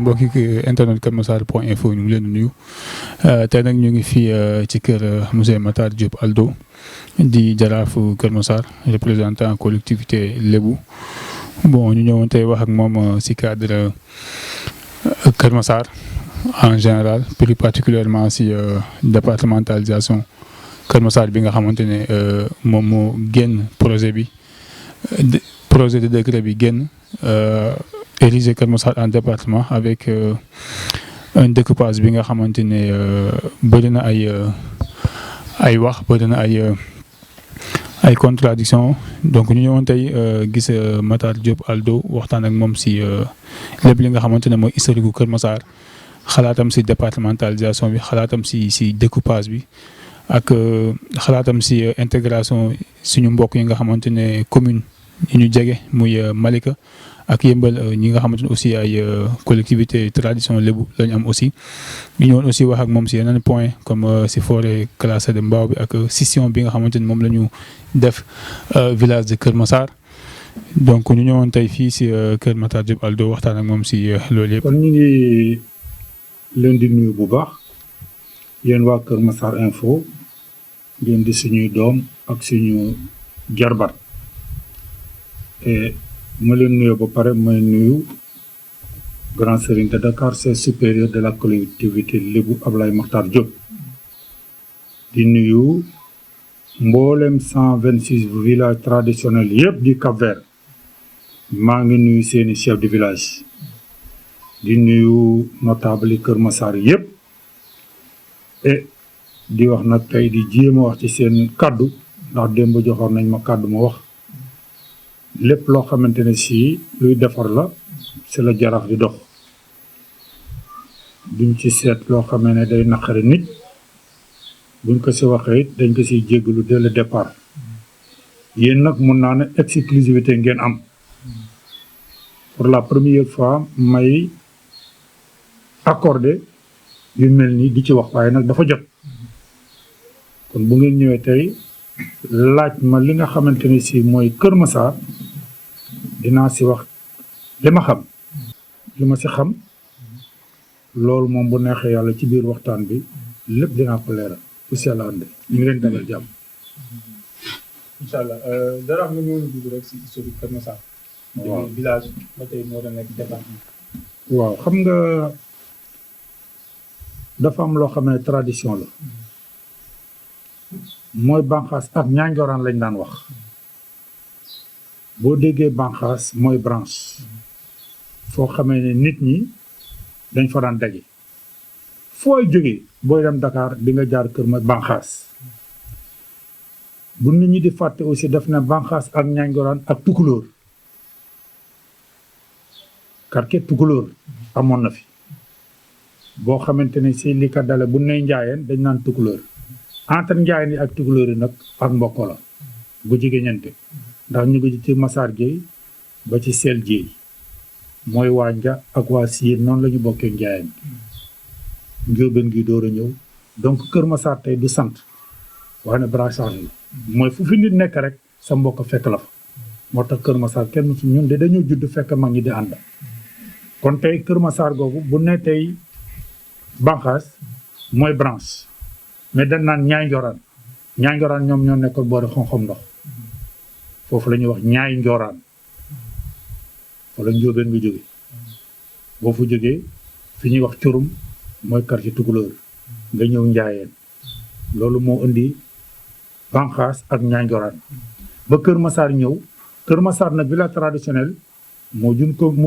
mbokki internet Kër Massar point info ñu ngi leen di nuyu tey nag ñu ngi fii ci kër monsieur Matar Diop Aldo di jaraafu Kër Massar représentant collectivité Lébu bon ñu ñëwoon tey wax ak moom si cadre Kër Massar en général plus particulièrement si départementalisation Kër Massar bi nga xamante ne moom moo génn projet de décret bi génn ériger Kër Massar en département avec un découpage bi nga xamante ne bëri na ay wax bëri na ay contradiction donc ñu ñëwoon tey gis Matar Diop Aldo waxtaan ak moom si lépp li nga xamante ne mooy historique gu Kër Massar xalaatam si départementalisation bi xalaatam si découpage bi ak xalaatam si intégration suñu mbokk yi nga xamante ne commune yi ñu jege muy Malika ak Yëmbal ñi nga xamante ne aussi ay collectivité tradition lébu la ñu am aussi ñu ñëwoon aussi wax ak moom si yeneen point comme si forêt classée de Mbao bi ak scission bi nga xamante ne moom la ñu def village de Kër Massar donc ñu ñëwoon tey fii si Kër Matar Diop Aldo waxtaan ak moom si loolu yëpp. kon ñu ngi leen di nuyu bu baax yéen waa Kër Massar info ngeen di suñuy doom ak suñu jarbat ma leen nuyoo ba pare may nuyu grand serigne de Dakar chef supérieur de la collectivité Lébu Ablaye Makhtar Diop di nuyu mboolem 126 villages traditionnels yëpp di Cap-Vert maa ngi nuyu seeni chef de village di nuyu notable yi Kër Massar yëpp et di wax nag tey di jéem a wax ci seen kaddu ndax démb joxoon nañ ma kaddu ma wax lépp loo xamante ne si luy defar la c'est la jaraaf di dox duñ ci seet loo xamee ne day naqari nit buñ ko si waxee it dañ ko siy jéggalu dès le départ yéen nag mun naa ne exclusivité ngeen am pour la première fois may accordé yu mel nii di ci wax waaye nag dafa jot kon bu ngeen ñëwee tey laaj ma li nga xamante ne si mooy Kër Massar dinaa si wax li ma xam li ma si xam loolu moom bu neexee yàlla ci biir waxtaan bi lépp dinaa ko leeral fu si yàlla ànde ñu ngi leen dalal jàmm. incha allah dara nga ñëw dugg rek si historique Kër Massar. waaw village ba tey moo doon nekk département. waaw xam nga dafa am loo xam ne tradition la mooy banqaas ak ñaanjoraan lañ daan wax boo déggee banqaas mooy branche foo xamee ne nit ñi dañ fa daan daje fooy jógee booy dem Dakar di nga jaar kër ma banqaas bu nit ñi di fàtte aussi def na banqaas ak ñaanjoraan ak tukulóor quartier tukulóor amoon na fi boo xamante ne si li ka dale bu ne njaayeen dañ naan tukulóor entre njaay ni ak tukulóor yi nag ak mbokk la bu jigéñante ndax ñu ngi ci Massar Gueye ba ci Sel Gueye mooy waa Nja ak waa Siir noonu la ñu bokkee njaayeen njóobeen gi door a ñëw donc Kër Massar tey du sant waaye ne brassage la mooy fu fi nit nekk rek sa mbokk fekk la fa moo tax Kër Massar kenn su ñun de dañoo judd fekk mag ñi di ànd kon tey Kër Massar googu bu ne tey banqaas mooy branche mais dañ naan ñaay njoraan ñoom ñoo nekkoon boori xonxom ndox foofu la ñuy wax ñaay njoraan fa la njóobeen nga jóge boo fa jógee fi ñuy wax curum mooy quartier tukulóor nga ñëw njaayeen loolu moo indi banqaas ak ñaay njoraan ba Kër Massar ñëw Kër Massar nag village traditionnel moo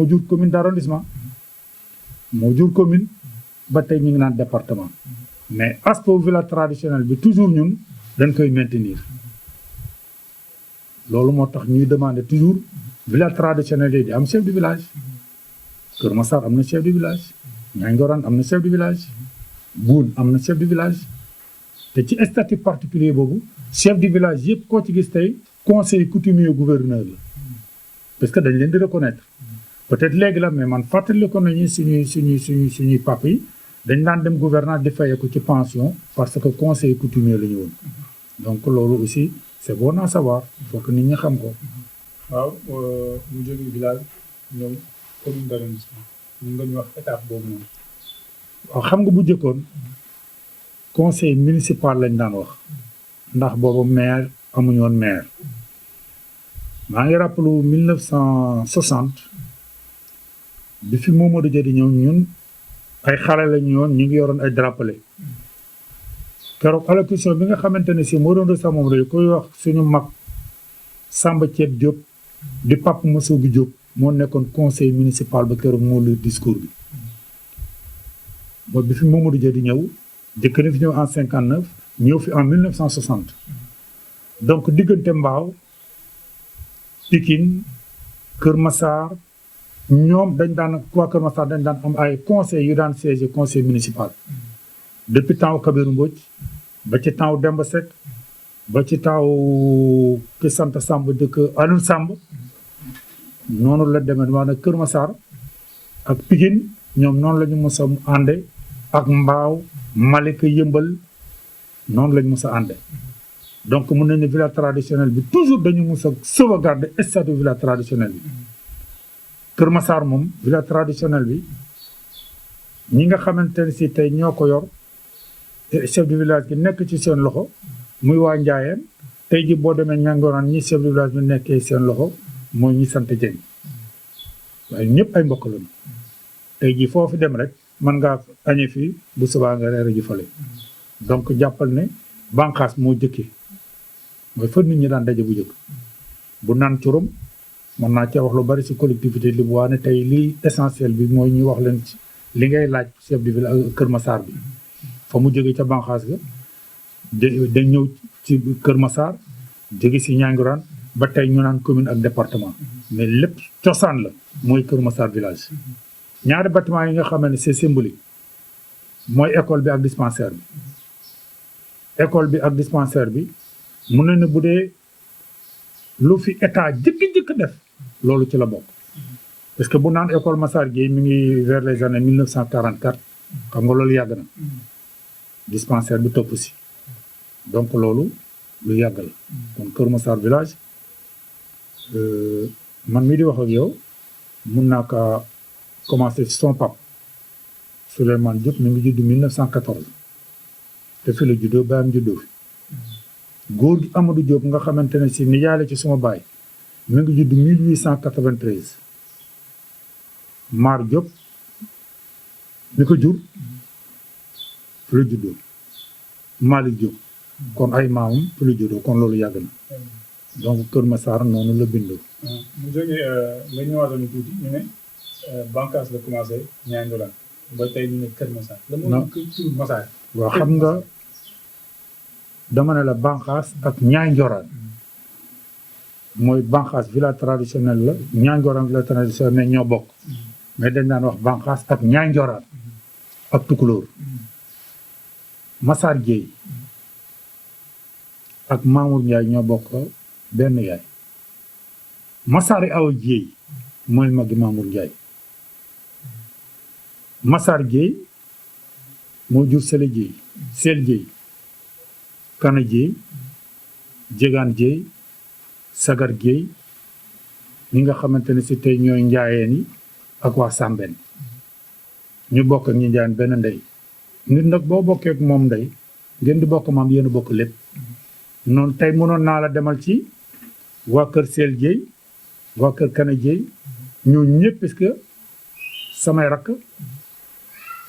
jur commune d'arrondissement moo jur commune ba tey ñu ngi naan département mais aspect village traditionnel bi toujours ñun dañ koy maintenir loolu moo tax ñuy demander toujours village traditionnel yi di am chef de village Kër Massar am na chef de village Ñaangoraan am na chef de village Buun am na chef de village te ci statut particulier boobu chef de village yëpp koo ci gis tey conseil coutumier gouverneur la parce que dañ leen di reconnaître peut-être léegi la mais man fàttali ko nañu suñuy papa yi dañ daan dem gouvernance di fayee ko ci pension parce que conseil coutumier la ñu woon donc loolu aussi c'est bon à savoir il faut que nit ñi xam ko. waaw mu jógee village ñoom commune d'arrondissement mun nga ñu wax étape boobu noonu. waaw xam nga bu njëkkoon conseil municipal lañ daan wax ndax boobu maire amuñu woon maire maa ngi rappelu 1960 bi fi Mamadou Dia di ñëw ñun ay xale lañu woon ñu ngi yoroon ay drapelet keroog allocution bi nga xamante ne si moo doon resa moom rek koy wax suñu mag Samba Thiet Diop di Pape Massogu Diop moo nekkoon conseil municipal ba keroog moo lu discours bi mooy bi fi Mamadou Dia di ñëw jëkk na fi ñëw en 59 ñëw fi en 1960 donc diggante Mbao Pikine Kër Massar ñoom dañ daan waa Kër Massar dañ daan am ay conseil yu daan siège conseil municipal depuis temps Kabirou Mbodj ba ci temps Demba Seck ba ci temps ki sant Samb dëkk Alioune Samb noonu la demee maanaam Kër Massar ak Pikine ñoom noonu la ñu mës a ànde ak Mbao Malika Yëmbal noonu la ñu mës a ànde donc mun nañu ne village traditionnel bi toujours dañu mës a sauvegarder statut village traditionnel bi Kër Massar moom village traditionnel bi ñi nga xamante ne si tey ñoo ko yor chef de village bi nekk ci seen loxo muy waa Njaayeen tey ji boo demee Ñangoraan ñi chef de village bi nekkee seen loxo mooy ñi sant Jeng waaye ñëpp ay mbokk lañu tey ji foofu dem rek mën ngaa añe fii bu subaa nga reere ji fale donc jàppal ne bànqaas moo jëkkee mooy fa nit ñi daan daje bu jëkk bu naan curum mën naa cee wax lu bari ci collectivité li bu waa ne tey lii essentiel bi mooy ñu wax leen ci li ngay laaj chef de ville ak Kër Massar bi fa mu jóge ca bànqaas ga da ñëw ci Kër Massar jóge si Ñangoraan ba tey ñu naan commune ak département mais lépp cosaan la mooy Kër Massar village ñaari bâtiment yi nga xam ne c'est symbolique mooy école bi ak dispensaire bi école bi ak dispensaire bi mun na ne bu dee lu fi état jëkk def loolu ci la bokk parce que bu naan école Massar Gueye mi ngi vers les années 1944 xam nga loolu yàgg na dispensaire bi topp si donc loolu lu yàgg la kon Kër Massar village man mii di wax ak yow mun naa kaa commencé ci son pap Souleymane Diop mi ngi judd 1914 te fi la juddoo baayam juddoo fi góor gi Amadou Diop nga xamante ne si nijaay la ci suma baay mi ngi judd 1893 Mar Diop mi ko jur fi la juddoo Malick Diop kon ay maamam fi la juddoo kon loolu yàgg na donc Kër Massar noonu la bindoo. mu jógee nga ñëwaatoon tuuti ñu ne bànqaas la commencé Ñangoraan ba tey ñu ne Kër Massar. la moo tur Massar. waaw xam nga dama ne la bànqaas ak Ñangoraan mooy bànqaas village traditionnel la Ñangoraan village traditionnel ñoo bokk mais dañ daan wax bànqaas ak Ñangoraan ak tukulóor Massar Gueye ak Mamour Ndiaye ñoo bokk benn yaay Massar Awa Gueye mooy magi Mamour Ndiaye Massar Gueye moo jur Sele Gueye Sel Gueye Kana Gueye Jegaan Gueye Sagar Gueye ñi nga xamante ne si tey ñooy njaayeen yi ak waa Sambeen ñu bokk ak ñi njaayeen benn ndey nit nag boo bokkee ak moom ndey ngeen di bokk maam yéen a bokk lépp noonu tey mënoon naa la demal ci waa kër Sel Gueye waa kër Kana Gueye ñoo ñëpp parce que samay rakk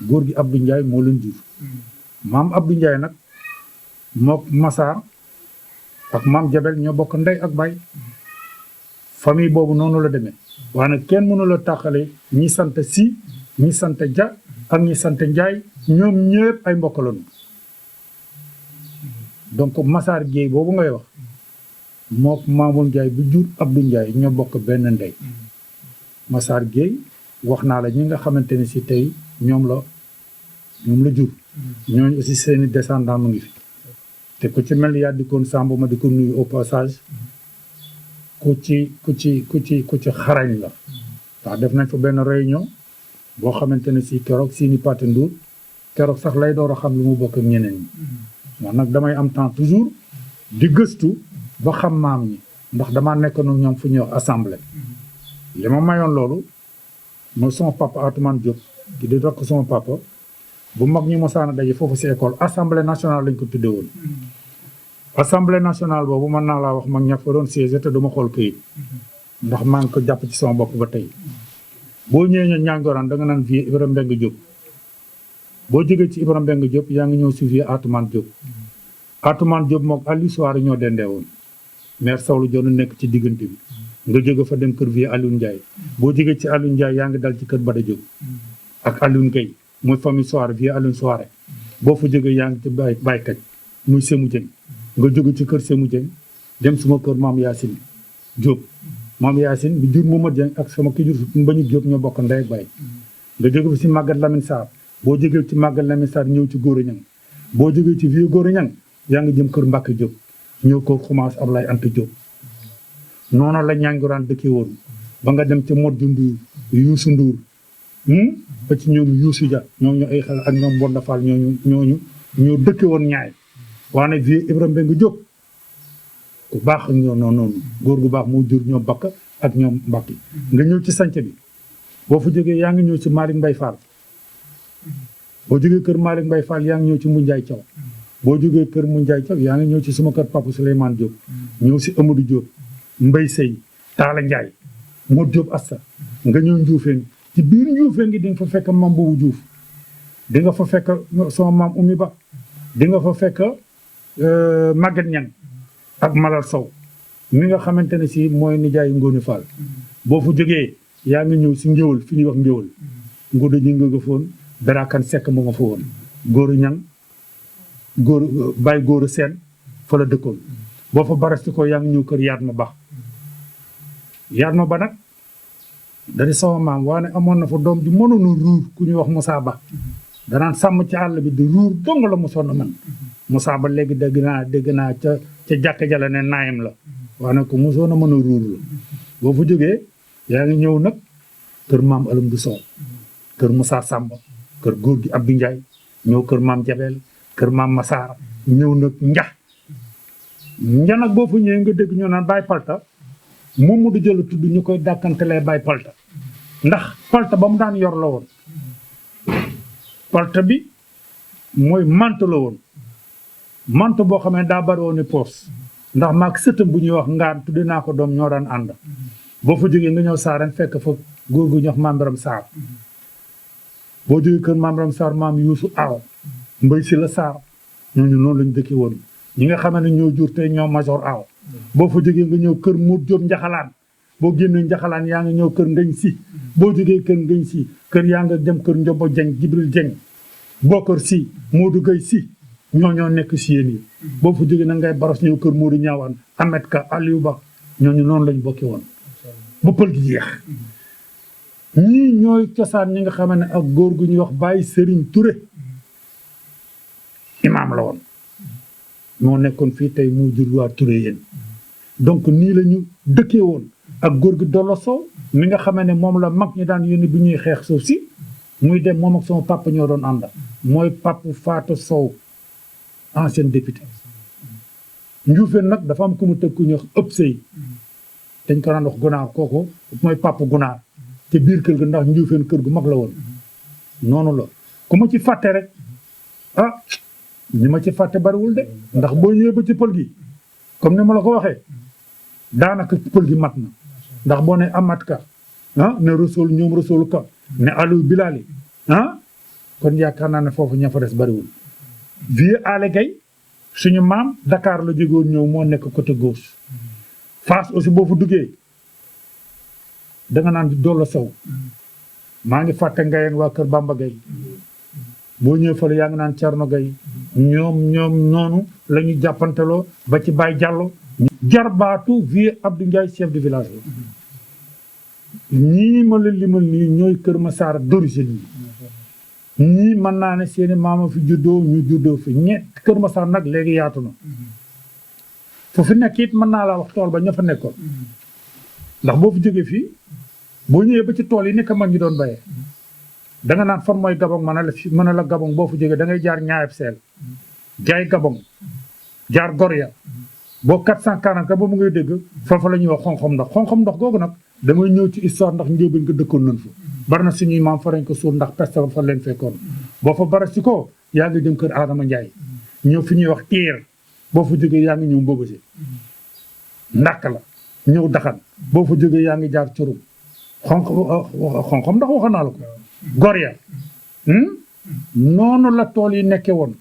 góor gi Abdou Ndiaye moo leen jur maam Abdou Ndiaye nag mook Massar ak maam Jabel ñoo bokk ndey ak baay famille boobu noonu la demee waaye nag kenn mënu la tàqale ñi sant si ñi sant ja ak ñi sant Ndiaye ñoom ñëpp ay mbokk lañu donc Massar Gueye boobu ngay wax mook Mamour Ndiaye bu jur Abdou Ndiaye ñoo bokk benn ndey Massar Gueye wax naa la ñi nga xamante ne si tey ñoom la jur ñooñu aussi seeni descendant mu ngi fi te ku ci mel ni yaa di koon Samb ma di ko nuyu au passage ku ci xarañ la ndax def nañ fa benn réunion boo xamante ne si keroog Sini Paté Ndour keroog sax lay door a xam lu mu bokk ak ñeneen ñi man nag damay am temps toujours di gëstu ba xam maam ñi ndax damaa nekk nu ñoom fu ñuy wax assemblée li ma mayoon loolu mooy sama papa Atoumane Diop di rakk sama papa bu mag ñi mosaan a daje foofu si école assemblée nationale lañ ko tuddee woon. assemblée nationale boobu mën naa laa wax mag ña fa doon siège te duma xool këyit ndax maa ngi ko jàpp ci sama bopp ba tey boo ñëwee ña ñaangoraan da nga naan vie Ibrahima Mbengue Diop boo jógee ci Ibrahima Mbengue Diop yaa ngi ñëw si vie Atoumane Diop. Atoumane Diop moog Aliou Souare ñoo dendee woon maire Sawlu Joon nekk ci diggante bi nga jóge fa dem kër vie Aliou Ndiaye boo jógee ci Aliou Ndiaye yaa ngi dal ci kër Bada Diop ak Aliou Gueye muy famille Souare vie Aliou Souare boo fa jógee yaa ngi ci baykat muy Sémou Dieng nga jóge ci kër Sémou Dieng dem suma kër maam Yacine Diop maam Yacine bi jur Momadou Dieng ak sama ki jur Mbañu Diop ñoo bokk ndey ak baay nga jóge fa si Maguette Lamine Sarr boo jógee ci Maguette Lamine Sarr ñëw ci Gora Niang boo jógee ci vieux Gora Niang yaa ngi jëm kër Mbacke Diop ñëw ko commencé Ablaye Anta Diop noonu la ñaanguraan dëkkee woon ba nga dem ca Modou Ndour Youssou Ndour ba ci ñoom Youssou Dia ñooñu ay xale ak ñoom Bonda Fall ñooñu ñoo dëkke woon ñaay waane vieux Ibrahima Mbengue Diop ku baax ak ñoo noonu góor gu baax moo jur ñoom bakk ak ñoom Mbacke nga ñëw ci sanc bi boo fa jógee yaa ngi ñëw ci Malick Mbaye Fall boo jógee kër Malick Mbaye Fall yaa ngi ñëw ci Moundiaye Thiaw boo jógee kër Moundiaye Thiaw yaa ngi ñëw ci suma kër papa Souleymane Diop ñëw si Amadou Diop Mbaye Sey Talla Ndiaye Modou Diop Asta nga ñëw Ndioufène ci biir Ndioufène gi di nga fa fekk mam boobu Diouf di nga fa fekk sama maam Oumy Ba di nga fa fekk Maguette Niang ak Malal Sow mi nga xamante ne si mooy nijaay Ngóone Fall boo fa jógee yaa ngi ñëw si ngéwal fi ñuy wax ngéwal Ngóodo ñi nga foon Berakan Seck mu nga fa woon Góoru Ñang Baye Góoru Seen fa la dëkkoon boo fa barasti ko yaa ngi ñëw kër Yaatma Ba nag da di sama maam waane amoon na fa doom di mënoon a ruur ku ñuy wax Moussa Ba danaan sàmm ci àll bi di ruur dong la mosoon na man Moussa Ba léegi dégg naa ca jàkka jala ne naayam la waane ko mosoon a mën a ruur la boo fa jógee yaa ngi ñëw nag kër maam Alam du Sow kër Moussa Samba kër góor gi Abdou Ndiaye ñëw kër maam Jabel kër maam Massar ñëw nag nja nag boo fa ñëwee nga dégg ñoo naan Baye Palta moom mu du jël tudd ñu koy dàkkantelee Baye Palta ndax Palta ba mu daan yor la woon Palta bi mooy mante la woon mante boo xamee daa bari woon ni poos ndax maag sëtam bu ñuy wax ngaan tudde naa ko doom ñoo daan ànd boo fa jógee nga ñëw Saaren fekk fa góor gu ñuy wax Maam Biram Sarr boo jógee kër Maam Biram Sarr maam Youssou Aw Mbay si la Sarr ñooñu noonu lañu dëkkee woon ñi nga xam ne ñoo jur tey ñoo major Aw boo fa jógee nga ñëw kër Modou Diop Njaxalaan boo génnee Njaxalaan yaa nga ñëw kër Ngañ Si boo jógee kër Ngañ Si kër yaa nga dem kër Njobo Dieng Jibril Dieng Bokar Si Modou Gueye Si ñoo nekk si yéen yi boo fa jógee nag ngay baros ñëw kër Modou Ñaawaan Ahmed Ka Aliou Ba ñooñu noonu lañ bokki woon ba pël gi jeex ñii ñooy cosaan ñi nga xam ne ak góor gu ñuy wax Baye Serigne Touré imaam la woon moo nekkoon fii tey mu jur waa Touré yéen donc nii la ñu dëkkee woon ak góor gi Dolo Sow mi nga xam ne moom la mag ñi daan yónni bi ñuy xeex suuf si muy dem moom ak sama papa ñoo doon ànd mooy papa Fatou Sow ancien député Ndioufène nag dafa am ku mu tëgg ku ñuy wax ëpp sëy dañ ko daan wax Gunaar kooku mooy papa Gunaar te biir kër ga ndax Ndioufène kër gu mag la woon noonu la ku ma ci fàtte rek ñi ma ci fàtte bariwul de ndax boo ñëwee ba ci pël gi comme ni ma la ko waxee daanaka pël gi mat na ndax boo ne Amat Ka ne Rasoul ñoom Rasoul Ka ne Aliou Bilali kon yaakaar naa ne foofu ña fa des bariwul vieux Ale Gaye suñu maam Dakar la jógoon ñëw moo nekk côté gauche Fass aussi boo fa duggee danga naan Dolo Sow maa ngi fàtte Ngayeen waa kër Bamba Gaye boo ñëwee fële yaa ngi naan Thierno Gaye ñoom noonu la ñu jàppanteloo ba ci Baye Diallo jarbaatu vieux Abdou Ndiaye chef de village la ñii ma la limal nii ñooy Kër Massar d'origine yi ñii mën naa ne seeni maama fi juddoo ñu juddoo fi Kër Massar nag léegi yaatu na fu fi nekk it mën naa laa wax tool ba ña fa nekkoon ndax boo fi jógee fii boo ñëwee ba ci tool yi nekk mag ñi doon bayee danga naan fan mooy Gabon mën a la Gabon boo fa jógee da ngay jaar ñaayab seel jaay Gabon jaar Goria boo 440 ba mu ngay dégg foofu la ñuy wax xonxom ndox googu nag damay ñëw ci histoire ndax njóobeen nga dëkkoon nañ fa bari na suñuy maam fa lañ ko suul ndax peste fa leen fekkoon boo fa bara si ko yaa ngi dem kër Adama Ndiaye ñëw fi ñuy wax tiir boo fa jógee yaa ngi ñëw Mbobasi ndàkk la ñëw daxan boo fa jógee yaa ngi jaar curum xonqom ndax waxoon naa la ko gor ya noonu la tool yi nekke woon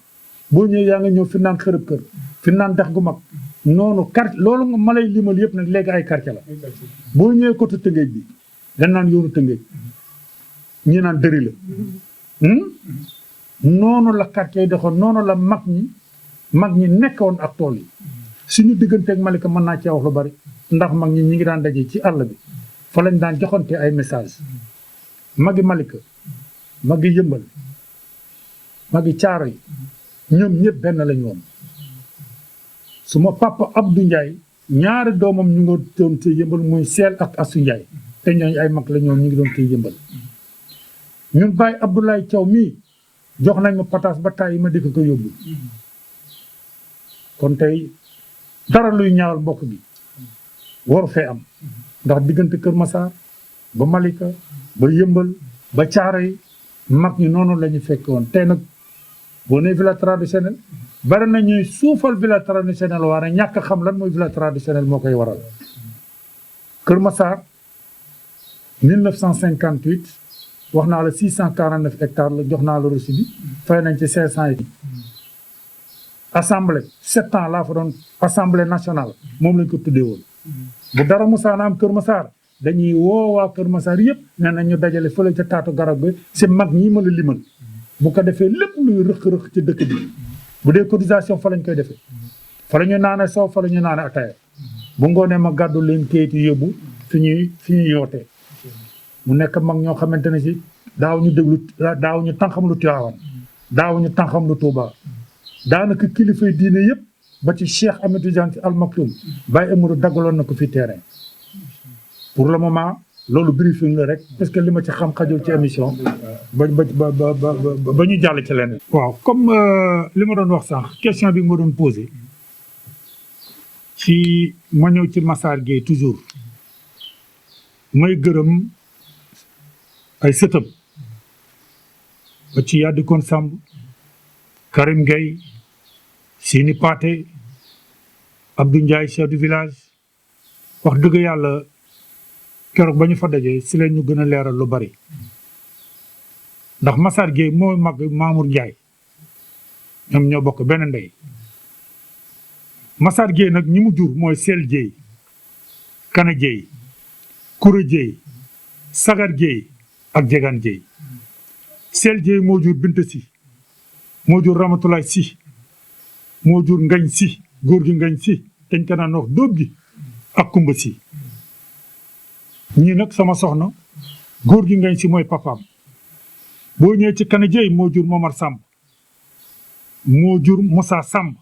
boo ñëwee yaa ngi ñëw fi naan xërëb kër fi naan dex gu mag noonu quartier loolu nga ma lay limal yëpp nag léegi ay quartier la boo ñëwee côté Tëngéej bi dañ naan yoonu Tëngéej ñi naan dëri la noonu la quartier yi doxoon noonu la mag ñi nekkoon ak tool yi suñu digganteeg Malika mën naa cee wax lu bari ndax mag ñi ngi daan daje ci àll bi fa lañ daan joxante ay message magi Malika magi Yëmbal magi Caaro yi ñoom ñëpp benn lañ woon suma papa Abdou Ndiaye ñaari doomam ñu nga doon tey Yëmbal muy Seel ak Asu Ndiaye te ñooñu ay mag la ñoom ñu ngi doon tey Yëmbal ñun Baye Abdoulaye Thiaw mii jox nañ ma pataas ba taay yi ma dikk ko yóbbu kon tey dara luy ñaawal mbokk gi waru fee am ndax diggante Kër Massar ba Malika ba Yëmbal ba Caaro yi mag ñi noonu la ñu fekk woon tey nag boo nee village traditionnel bari na ñuy suufal village traditionnel waaye ñàkk xam lan mooy village traditionnel moo koy waral Kër Massar 1958 wax naa la 649 hectares la jox naa la reçu bi fay nañ ci 500 yi assemblée 7 ans laa fa doon assemblée nationale moom lañ ko tuddee woon bu dara musaana am Kër Massar dañuy woo waa Kër Massar yëpp nee na ñu dajale fële ca taatu garab bi si mag ñi ma la limal bu ko defee lépp luy rëq-rëq ci dëkk bi bu dee cotisation fa lañ koy defee fa la ñu naane soow fa la ñu naane ataaya bu ngoonee ma gàddu leen kayit yi yóbbu fi ñuy yootee mu nekk mag ñoo xamante ne si daaw ñu déglu daaw ñu tànqam lu Tiwaawan daaw ñu tànqam lu Tuuba daanaka kilifay diine yëpp ba ci Cheikh Ahmed Tidiane Sy Al Maktoum Baye Amadou daggaloon na ko fi terrain pour le moment loolu briefing la rek parce que li ma ci xam xajul ci émission ba ñu jàll ci leneen. waaw comme li ma doon wax sànq question bi ma doon posé ci ma ñëw ci Massar Gueye toujours may gërëm ay sëtam ba ci Yadikoon Samb Karim Gueye Sini Paté Abdou Ndiaye chef du village wax dëgg yàlla keroog ba ñu fa dajee si leen ñu gën a leeral lu bari ndax Massar Gueye mooy mag Mamour Ndiaye ñoom ñoo bokk benn ndey Massar Gueye nag ñi mu jur mooy Seel Gueye Kana Gueye Koura Gueye Sagar Gueye ak Jegaan Gueye Seel Gueye moo jur Bint Si moo jur Ramatulaay Si moo jur Ngañ Si góor gi Ngañ Si dañ ko naan wax dóob gi ak Kumba Si ñii nag sama soxna góor gi Ngañ Si mooy papaam boo ñëwee ci Kana Gueye moo jur Momar Samb moo jur Moussa Samb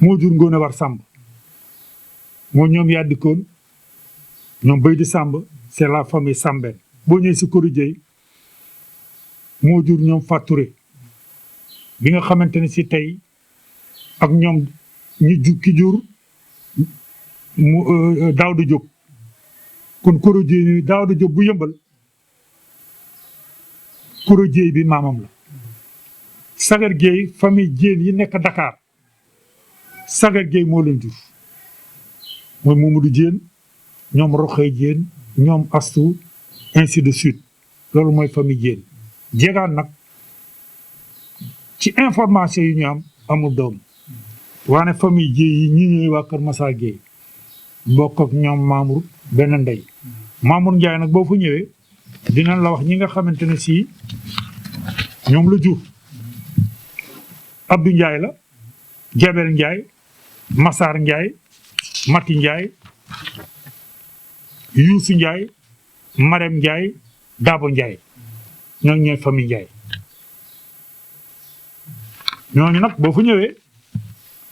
moo jur Ngoone War Samb moo ñoom Yadikoon ñoom Baydi Samb c'est la famille Sambène boo ñëwee si Koura Gueye moo jur ñoom Faturé bi nga xamante ne si tey ak ñoom ki jur mu Daawda Diop kon Koura Gueye Daawda Diop bu Yëmbal Koura Gueye bi maamam la Sagar Gueye famille Diène yi nekk Dakar Sagar Gueye moo leen jur mooy Mamadou Diène ñoom Roxey Diène ñoom Astou ainsi de suite loolu mooy famille Diène jegaan nag ci information yi ñu am amul doom waane famille Dieye yi ñi ñooy waa Kër Massar Gueye bokk ak ñoom Mamour benn ndey Mamour Ndiaye nag boo fa ñëwee dinañ la wax ñi nga xamante ne si ñoom la jur Abdou Ndiaye la Jabel Ndiaye Massar Ndiaye Mati Ndiaye Youssou Ndiaye Marème Ndiaye Dabo Ndiaye ñooñu ñooy famille Ndiaye ñooñu nag boo fa ñëwee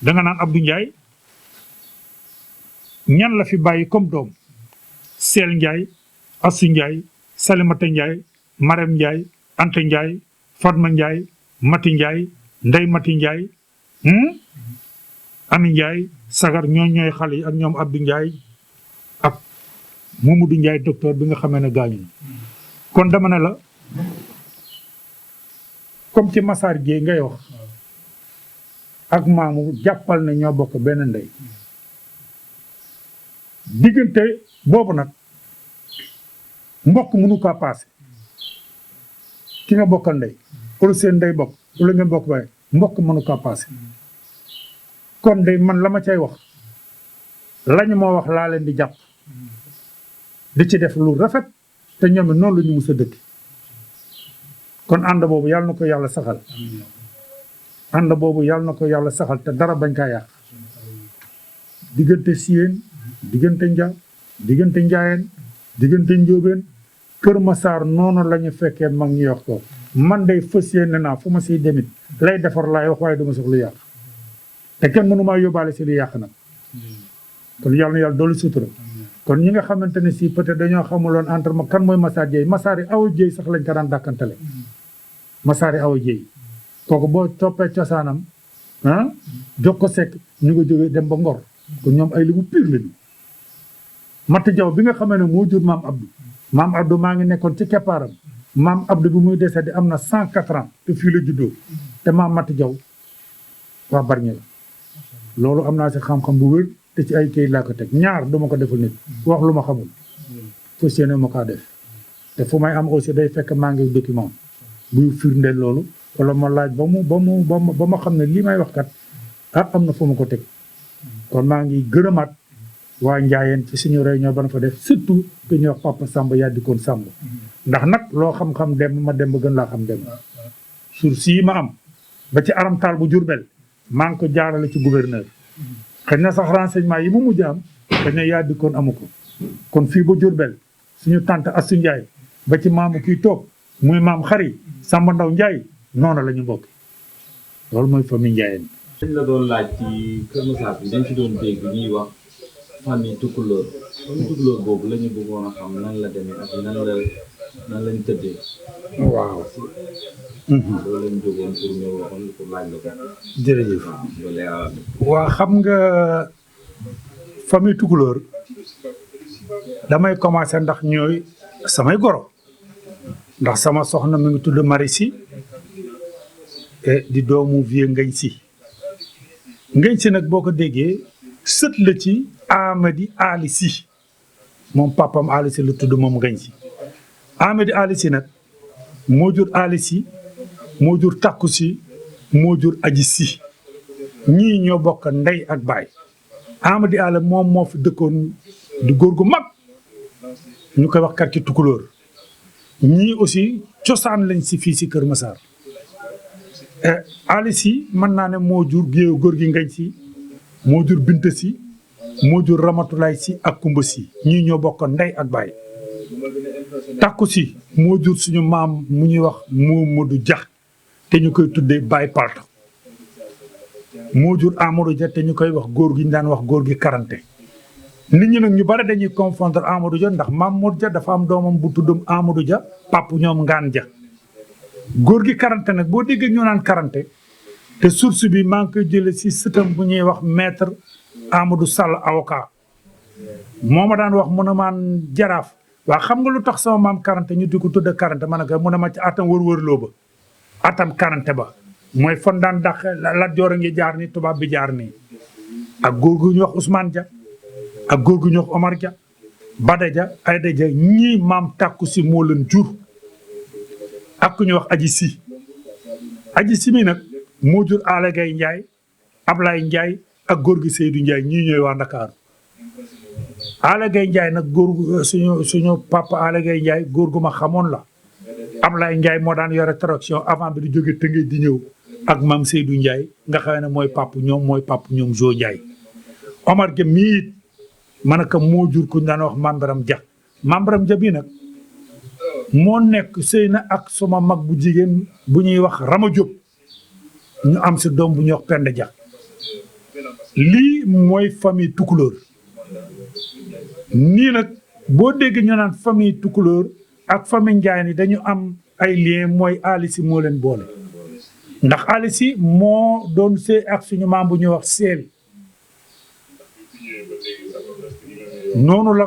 da nga naan Abdou Ndiaye ñan la fi bàyyi comme doom Seel Ndiaye Assou Ndiaye Salimata Ndiaye Marème Ndiaye Anta Ndiaye Fatma Ndiaye Mati Ndiaye Ndey Mati Ndiaye Ami Ndiaye Sagar ñooy xale yi ak ñoom Abdou Ndiaye ak Mamadou Ndiaye docteur bi nga xamee ne gaañu na kon dama ne la comme ci Massar Gueye ngay wax ak maamu jàppal ne ñoo bokk benn ndey diggante boobu nag mbokk mënu ko paase ki nga bokkal ndey wala seen ndey bokk wala ngeen bokk baay mbokk mënu ko paase kon day man la ma cay wax lañu moo wax laa leen di jàpp di ci def lu rafet te ñoom it noonu la ñu mus a dëkk kon ànd boobu yàlla na ko yàlla saxal ànd boobu yàlla na ko yàlla saxal te dara bañ kaa yàq diggante Siyeen diggante diggante Njaayeen diggante Njóobeen Kër Massar noonu la ñu fekkee mag ñu wax ko man day fas yéene naa fu ma siy demit lay defar laay wax waaye duma soxla yàq te kenn mënu maa yóbbaale si lu yàq nag kon yàlla na yàlla doolu sutura kon ñi nga xamante ne si peut-être dañoo xamuloon entre ma kan mooy Massar Dieye Massar yi Awa Dieye sax lañ ko daan dàkkantale Massar yi Awa Dieye kooku boo toppee cosaanam jox ko sekk ñu nga jógee dem ba Ngor kon ñoom ay li mu pire lañu Matt Jaw bi nga xamee ne moo jur maam Abdou maa ngi nekkoon ci keppaaram maam Abdou bi muy décédé am na 104 ans te fii la juddoo te maam Matt Jaw waa Bargny la loolu am naa si xam-xam bu wér te ci ay kayit laa ko teg ñaar duma ko defal nit wax lu ma xamul fas yéene ma kaa def te fu may am aussi day fekk maa ngi document buy firndeel loolu wala ma laaj ba ma xam ne lii may wax kat am na fu ma ko teg kon maa ngi gërëmaat waa Njaayeen ci suñu réunion ba na fa def surtout que ñuy wax Papa Samba yaa dikkoon Samba ndax nag loo xam-xam dem ma dem ba gën laa xam dem sur sii ma am ba ci aramtaal bu Jurbel maa ngi ko jaarale ci gouverneur xëy na sax renseignement yi mu mujj am xëy na yaa dikkoon amu ko kon fii ba Jurbel suñu tante Astou Ndiaye ba ci maamu kii toog muy maam xari Samba Ndaw Ndiaye noonu la ñu bokk loolu mooy famille Njaayeen. dañ la doon laaj ci Kër Massar bi dañ ci doon dégg ñuy wax famille Tukulóor boobu la ñu bëggoon a xam nan la demee ak nan lañ tëddee. waaw. loolu lañ jógoon pour ñëw waxoon pour laaj la ko. jërëjëf. waa xam nga famille Tukulóor damay commencé ndax ñooy samay goro ndax sama soxna mi ngi tudd Marie Sy di doomu vieux Ngañ Sy nag boo ko déggee sët la ci Amady Ali Sy moom papam Ali Sy la tudd moom Ngañ Sy Amady Ali Sy nag moo jur Ali Sy moo jur Takku Sy moo jur Aji Sy ñii ñoo bokk ndey ak baay Amady Ali moom moo fi dëkkoon di góor gu mag ñu koy wax quartier Tukulóor ñii aussi cosaan lañ si fii si Kër Massar Ali Sy mën naa ne moo jur géew góor gi Ngañ Sy moo jur Binta Sy moo jur Ramatulaay Sy ak Kumba Sy ñii ñoo bokk ndey ak baay Takku Sy moo jur suñu maam mu ñuy wax Momadou Dia te ñu koy tuddee Baye Palto moo jur Amadou Dia te ñu koy wax góor gi ñu daan wax góor gi Karante nit ñi nag ñu bari dañuy confondre Amadou Dia ndax Mamadou Dia dafa am doomam bu tuddum Amadou Dia pap ñoom Ngaan Dia góor gi Karante nag boo déggee ñu naan Karante te source bi maa ngi koy jële si sëtam bu ñuy wax maître Amadou Sall avocat moo ma daan wax mu ne maan jaraaf waa xam nga lu tax sama maam Karante ñu di ko tudde Karante ma ne ko mu ne ma ci atam wër-wërloo ba atam Karante ba mooy fon daan dàq Lat Joor a ngi jaar ni tubaab bi jaar nii ak góor gu ñu wax Ousmane Dia ak góor gu ñu wax Omar Dia Bada Dia Ayda Dia ñii maam Takku Sy moo leen jur ak ku ñu wax Aji Sy mi nag moo jur Ala Gaye Ndiaye Ablaye Ndiaye ak góor gi Seydou Ndiaye ñii ñooy waa Ndakaaru Ala Gaye Ndiaye nag góor suñu papa Ala Gaye Ndiaye góor gu ma xamoon la Ablaye Ndiaye moo daan yore traction avant bi di jóge Tëngéej di ñëw ak maam Seydou Ndiaye nga xam ne mooy pap ñoom Jo Ndiaye Omar Dia mii it ma ne ko moo jur ku ñu daan wax Mambaram Dia Mambaram Dia bii nag moo nekk sëy na ak suma mag bu jigéen bu ñuy wax Rama Diop ñu am si doom bu ñuy wax Penda Dia lii mooy famille Tukulóor nii nag boo dégg ñu naan famille Tukulóor ak famille Njaay ni dañu am ay lien mooy Ali Sy moo leen boole ndax Ali Sy moo doon sëy ak suñu maam bu ñuy wax Seel noonu la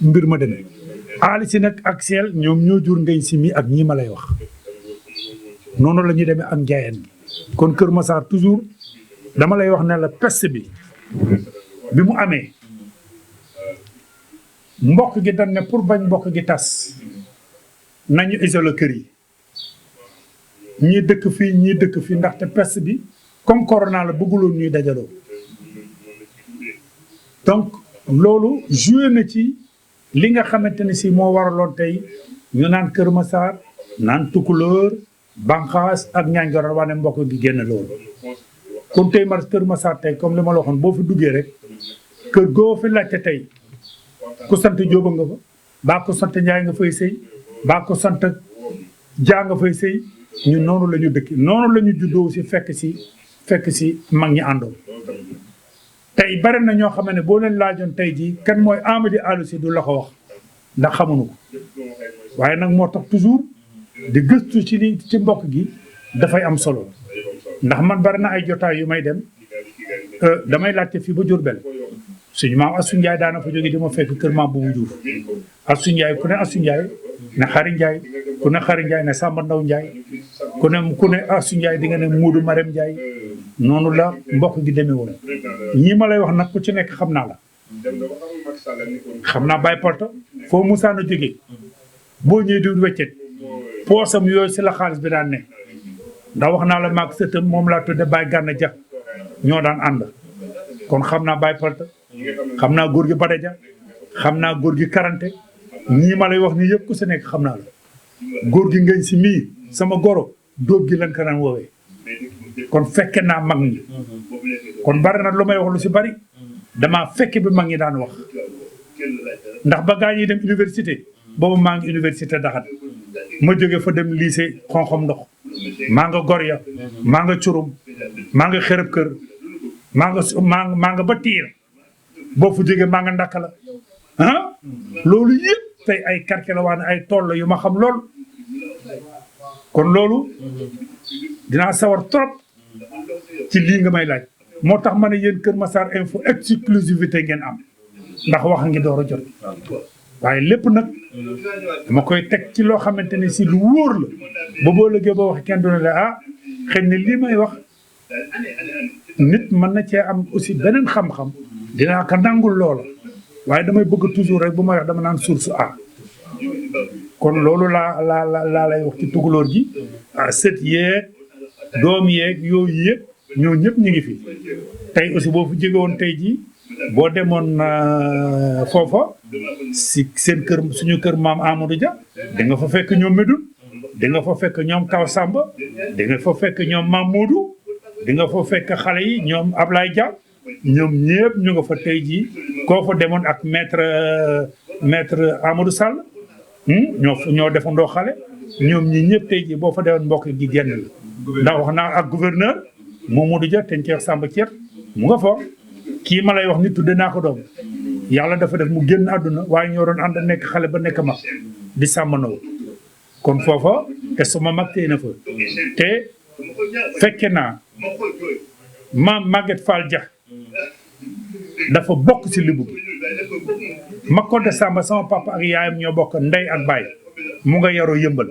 mbir ma demee Ali si nag ak Seel ñoom ñoo jur Ngañ si mi ak ñii ma lay wax noonu la ñuy demee ak njaayeen gi kon Kër Massar toujours dama lay wax ne la peste bi mu amee mbokk gi dañ ne pour bañ mbokk gi tas nañu isolé kër yi ñii dëkk fii ñii dëkk fii ndaxte peste bi comme corona la bëgguloon ñuy dajaloo donc loolu joué na ci li nga xamante ne si moo waraloon tey ñu naan Kër Massar naan Tukulóor Banxaas ak Ñaanjor wane mbokk gi génn loolu kon tey Kër Massar tey comme li ma la waxoon boo fi duggee rek kër goo fi laajte tey ku sant Jóoba nga fa baa ko sant Njaay nga fay sëy baa ko sant Jaa nga fay sëy ñu noonu la ñu dëkk noonu la ñu juddoo si fekk si mag ñi àndoon tey bari na ñoo xam ne boo leen laajoon tey jii kan mooy Amady Alou Sy du la ko wax ndax xamuñu ko waaye nag moo tax toujours di gëstu ci mbokk gi dafay am solo ndax man bari na ay jotaay yu may dem damay laajte fii ba Diourbel suñu maam Assou Ndiaye daana fa jóge di ma fekk kër maam bu mu Diouf Assou Ndiaye ku ne Assou Ndiaye ne Xari Ndiaye ku ne Xari Ndiaye ne Samba Ndaw Ndiaye ku ne Assou Ndiaye di nga ne Moodu Marème Ndiaye noonu la mbokk gi demee woon ñii ma lay wax nag ku ci nekk xam naa la xam naa Baye Porto foo musaana jógee boo ñëwee di weccet poosam yooyu si la xaalis bi daan ne ndax wax naa la maag sëtam moom laa tudde Baye Gànna Ja ñoo daan ànd kon xam naa Baye Porto xam naa góor gi Badaja xam naa góor gi Karante ñii ma lay wax nii yëpp ku si nekk xam naa la góor gi Ngañ si mii sama goro dóob gi lan ko daan woowee kon fekke naa mag ñi kon bari na lu may wax lu si bari damaa fekke bi mag ñi daan wax ndax ba gaa ñi dem université boobu maa ngi université Daxat ma jóge fa dem lycée Xonxom Ndox maa nga Gorya maa nga Curum maa nga Xërëb Kër maa nga ba Tiir boo fu jógee maa nga Ndakala loolu yëpp tey ay quartier la waane ay tool la yu ma xam lool kon loolu dinaa sawar trop ci lii nga may laaj moo tax ma ne yéen Kër Massar Info exclusivité ngeen am ndax wax ngi door a jot waaye lépp nag dama koy teg ci loo xamante ne si lu wóor la ba boo lëggee ba wax kenn du ne la xëy na lii may wax nit mën na cee am aussi beneen xam-xam dinaa ko nangul loola waaye damay bëgg toujours rek bu may wax dama naan source a kon loolu laa lay wax ci tukulóor gi sët yeeg doom yeeg yooyu yëpp ñoo ñëpp ñu ngi fi tey aussi boo fi jóge woon tey jii boo demoon foofa si seen kër suñu kër maam Amadou Dia da nga fa fekk ñoom Medoune da nga fa fekk ñoom Kaw Samba da nga fa fekk ñoom Mam Modou di nga fa fekk xale yi ñoom Ablaye Dia ñoom ñëpp ñu nga fa tey jii koo fa demoon ak maître Amadou Sall ñoo defandoo xale ñoom ñi ñëpp tey jii boo fa demoon mbokk gi génn la ndax wax naa ak gouverneur Mamadou Dia te Cheikh Samba Thier mu nga fa kii ma lay wax ni tudde naa ko doom yàlla dafa def mu génn àdduna waaye ñoo doon ànd nekk xale ba nekk mag di sàmmanoo kon foofa te suma mag tey na fa te fekke naa maam Maguette Fall Dia dafa bokk ci libu bi ma ko de Samba sama papa ak yaayam ñoo bokk ndey ak baay mu nga yaroo Yëmbal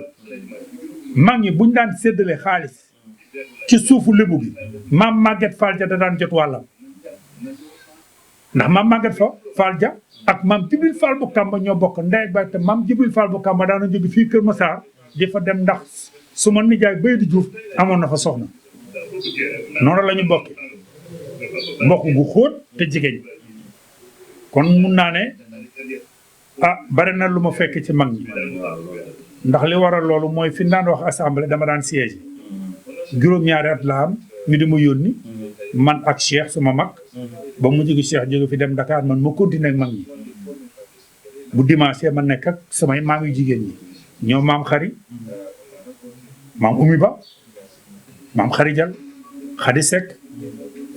mag ñi buñ daan séddale xaalis ci suufu libu gi maam Maguette Fall Dia da daan jot wàllam ndax maam Maguette Fall Dia ak maam Jibril Fall bu Kamba ñoo bokk ndey ak baay te maam Jibril Fall bu Kamba daana jóge fii Kër Massar di fa dem ndax su ma nijaay bay di Juuf amoon na fa soxna noonu la ñu bokki mbokk gu xóot te jigéen kon mun naa ne bari na lu ma fekk ci mag ñi ndax li waral loolu mooy fi daan wax assemblée dama daan siège juróom-ñaari at la am ñu di ma yónni man ak Cheikh suma mag ba mu jóge Cheikh jóge fi dem Dakar man ma continuer ak mag ñi bu dimanche ma nekk ak samay maam yu jigéen ñi ñoom maam xari maam Oumy Ba maam xari Jal Xadi Seck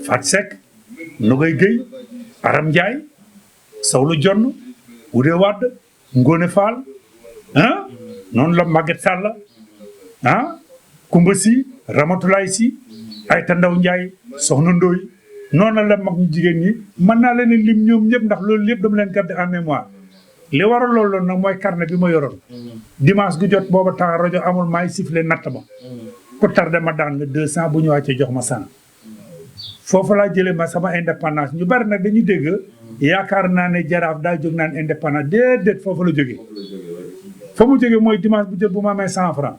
Fat Seck Nogay Gueye Aram Ndiaye Sawlu Jonn Wude Wadd Ngone Fall noonu la Maguette Sall Kumba Si Ramatulaay Si Ayta Ndaw Ndiaye Soxna Ndooy noonu la mag ñu jigéen ñi mën naa leen lim ñoom ñëpp ndax loolu lépp dama leen garder en mémoire li waral loolu nag mooy carnet bi ma yoroon dimanche gu jot booba temps rajo amul maay sifflé natt ma ku tardé ma daan nga 200 bu ñu wàccee jox ma 100 foofu laa jëlee ma sama indépendance ñu bari nag dañuy dégg yaakaar naa ne jaraaf daa jóg naan indépendance déedéet foofu la jógee fa mu jógee mooy dimanche bu jot bu ma amee 100 francs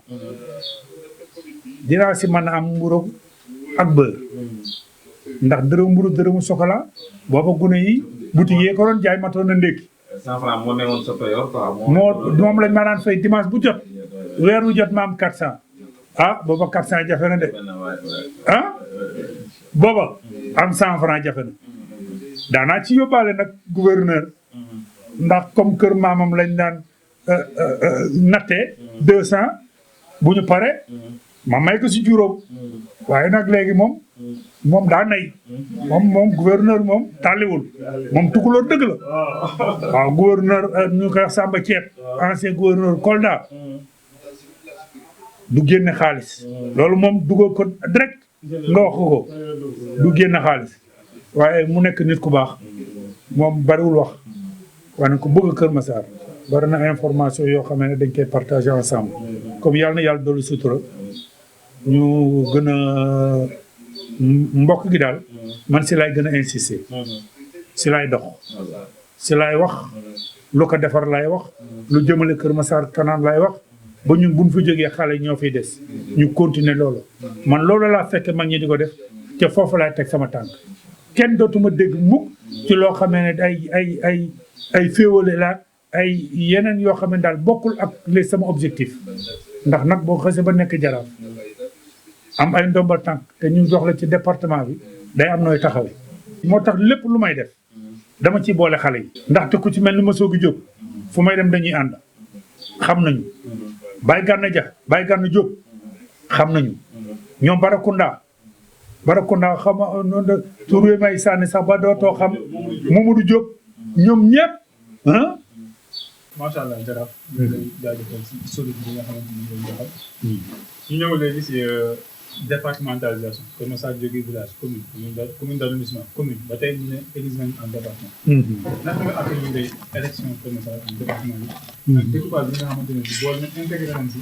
dinaa si mën a am mburu ak beurre ndax dërëm mburu dërëmu chocolat booba gune yi boutique yee ko doon jaay matoon na ndékki 100 francs moo newoon sa payoor quoi. moom lañ ma daan fay dimanche bu jot weer bu jot ma am 400 ah booba 400 jafe na de ah booba am 100 francs jafe na daanaa ci yóbbaale nag gouverneur ndax comme kër maamam lañ daan nattee 200 bu ñu pare ma may ko si juróom waaye nag léegi moom daa nay moom gouverneur moom tàlliwul moom tukulóor dëgg la waaw gouverneur ñu koy wax Samba Thiep ancien gouverneur Kolda du génne xaalis loolu moom dugal ko direct nga wax ko du génne xaalis waaye mu nekk nit ku baax moom bariwul wax waaye ko bëgg Kër Massar bari na information yoo xam ne dañ koy partager ensemble comme yàlla na yàlla dolli sutura ñu gën a mbokk gi daal man si laay gën a insister si laay dox si laay wax lu ko defar laay wax lu jëmale Kër Massar kanaan laay wax ba ñun buñ fa jógee xale ñoo fiy des ñu continuer loolu man loolu laa fekk mag ñi di ko def te foofu laay teg sama tànk kenn dootuma dégg mukk ci loo xamee ne ay féewale la ay yeneen yoo xam ne daal bokkul ak les sama objectif ndax nag boo xasee ba nekk jaraaf am ay ndombal tànk te ñu jox la ci département bi day am nooy taxawee moo tax lépp lu may def dama ciy boole xale yi ndaxte ku ci mel ni ma soogi jóg fu may dem dañuy ànd xam nañu Baye Gana Dia Baye Gana Diop xam nañu ñoom Barakunda xam noonu tur wi may sànni sax ba dootoo xam Mamadou Diop ñoom ñëpp ah macha allah jaraaf ñu lay jaajëfal si solide bi nga xamante ni ñu doxal ñu ñëw léegi si départementalisation Kër Massar jógee village commune d'arrondissement commune ba tey ñu ne église nañ en département naka nga accueillir élection Kër Massar en département bi ak découpage bi nga xamante ne si boole na intégré nañ si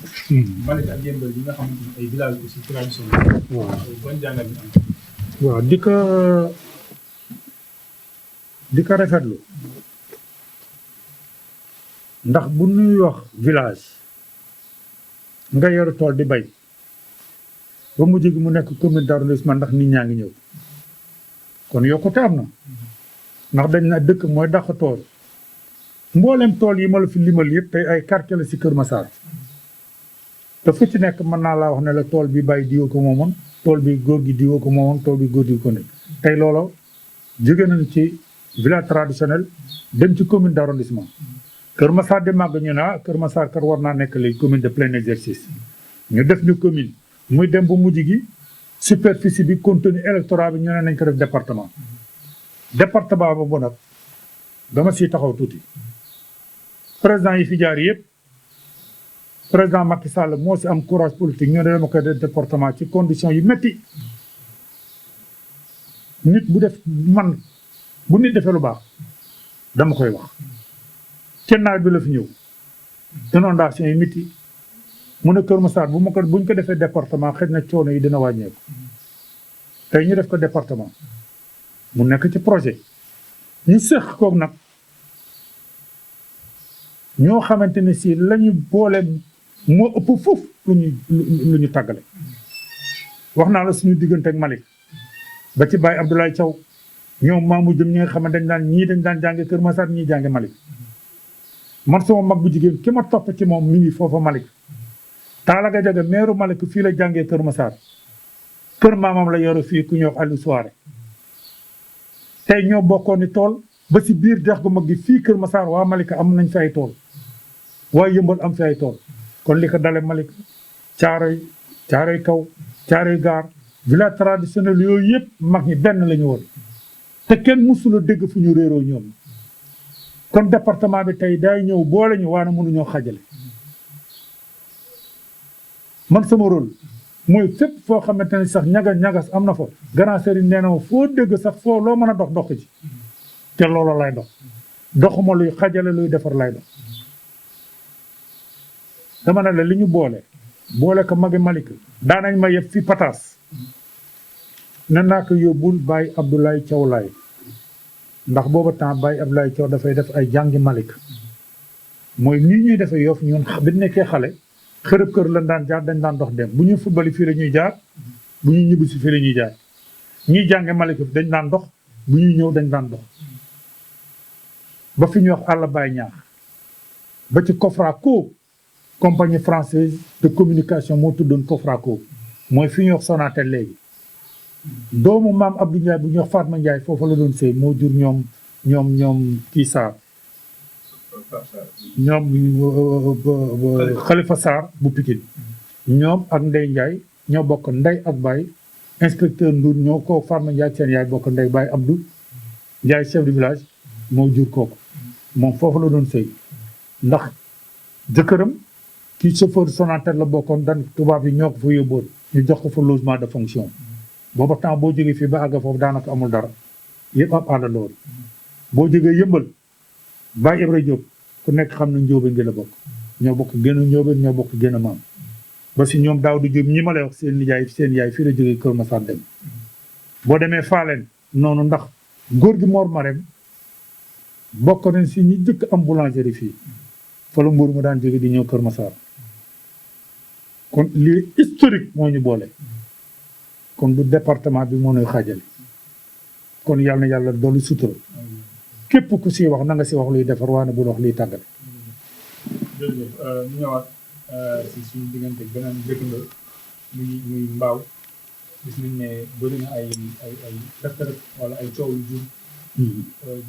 Malika ak Yembal yi nga xamante ni ay village aussi traditionnel ban jàngal bi am waaw di ko rafetlu ndax bu ñuy wax village nga yor tool di bay ba mujj gi mu nekk commune d'arrondissement ndax nit ñaa ngi ñëw kon yokkute am na ndax dañ na dëkk mooy dàq tool mboolem tool yi ma la fi limal yëpp tey ay quartier la si Kër Massar te fu ci nekk mën naa laa wax ne la tool bi bay diwoo ko moomoon tool bi góor gi diwoo ko moomoon tool bi góor gi ko nekk tey loola jóge nañ ci village traditionnel dem ci commune d'arrondissement Kër Massar di màgg ñu naa Kër Massar kat war naa nekk léegi commune de plein exercice ñu def ñu commune muy dem ba mujj gi superficie bi contenu électoral bi ñu ne nañ ko def département boobu nag dama siy taxaw tuuti président yi fi jaar yëpp président Macky Sall moo si am courage politique ñu ne dama koy def département ci condition yu métti nit bu nit defee lu baax dama koy wax kenn nawet bi la fi ñëw inondation yi métti mu ne Kër Massar buñ ko defee département xëy na coono yi dina wàññeeku tey ñu def ko département mu nekk ci projet ñu seq koog nag ñoo xamante ne si lañu boole moo ëpp foofu lu ñu tàggale wax naa la suñu diggante ak Malick ba ci Baye Abdoulaye Thiaw ñoom maamu jëm ñi nga xam ne dañ daan jànge Kër Massar ñii jànge Malick man sama mag bu jigéen ki ma topp ci moom mi ngi foofa Malick Talla Gadiaga meeru Malick fii la jàngee Kër Massar kër maamam la yore fii ku ñuy wax Aliou Souare tey ñoo bokkoon ni tool ba si biir dex gu mag gi fii Kër Massar waa Malika am nañ fi ay tool waa Yëmbal am fi ay tool kon li ko dale Malika caaroy kaw caaroy gaar village traditionnel yooyu yëpp mag ñi benn la ñu woon te kenn mësula dégg fu ñu réeroo ñoom kon département bi tey day ñëw boole ñu waane mënuñoo xajale man sama rôle mooy fépp foo xamante ne sax ñagas am na fa grand sëriñ nee na ma foo dégg sax foo loo mën a dox ci te loolu lay dox doxuma luy xajale luy defar lay dox dama ne la li ñu boole ko magi Malika daanañ ma yëpp fi pataas ne naa ko yóbbul Baye Abdoulaye Thiaw Laye ndax booba temps Baye Abdoulaye Thiaw dafay def ay jàngi Malika mooy nii ñuy defee Yoff ñun bi nekkee xale xërëb kër lañ daan jaar dañ daan dox dem bu ñuy football fii la ñuy jaar bu ñuy ñibbi si fii la ñuy jaar ñiy jànge Malika dañ daan dox bu ñuy ñëw dañ daan dox ba fi ñuy wax àll Baye ñaax ba ci Cofraco compagnie française de communication moo tuddoon Cofraco mooy fi ñuy wax Sonatel léegi doomu maam Abdou Ndiaye bu ñuy wax Fatma Ndiaye foofu la doon sëy moo jur ñoom kii Sarr ñoom Khalifa Sarr bu Pikine ñoom ak Ndey Ndiaye ñoo bokk ndey ak baay inspecteur Ndour ñoo ko Fatma Ndiaye seen yaay bokk ndey baay Abdou Ndiaye chef de village moo jur kooku moom foofu la doon sëy ndax jëkkëram kii chauffeur Sonatel la bokkoon dan tubaab yi ñoo ko fa yóbboon ñu jox ko fa logement de fonction booba temps boo jógee fii ba àgga foofu daanaka amul dara yëpp ab àll loolu boo jógee yëmbal Baye Ibra Diop ku nekk xam na njóobeen gi la bokk ñoo bokk gën a njóobeen ñoo bokk gën a maam ba si ñoom daaw di Diop ñi ma lay wax seen nijaay seen yaay fii la jógee Kër Massar dem boo demee Faaleen noonu ndax góor gi Mor Marème bokk nañ si ñi jëkk am boulangerie fii fa la mbuur mu daan jóge di ñëw Kër Massar kon lii historique moo ñu boole kon du département bi moo ñuy xaajale kon yàlla na yàlla dolli sutura képp ku si wax na nga si wax luy defar waane bul wax liy tàggale. jërëjëf ñu ñëwaat si suñu diggante beneen dëkkandoo muy mbaaw gis nañ ne bëri na ay rëkk-rëkk wala ay coow yu jur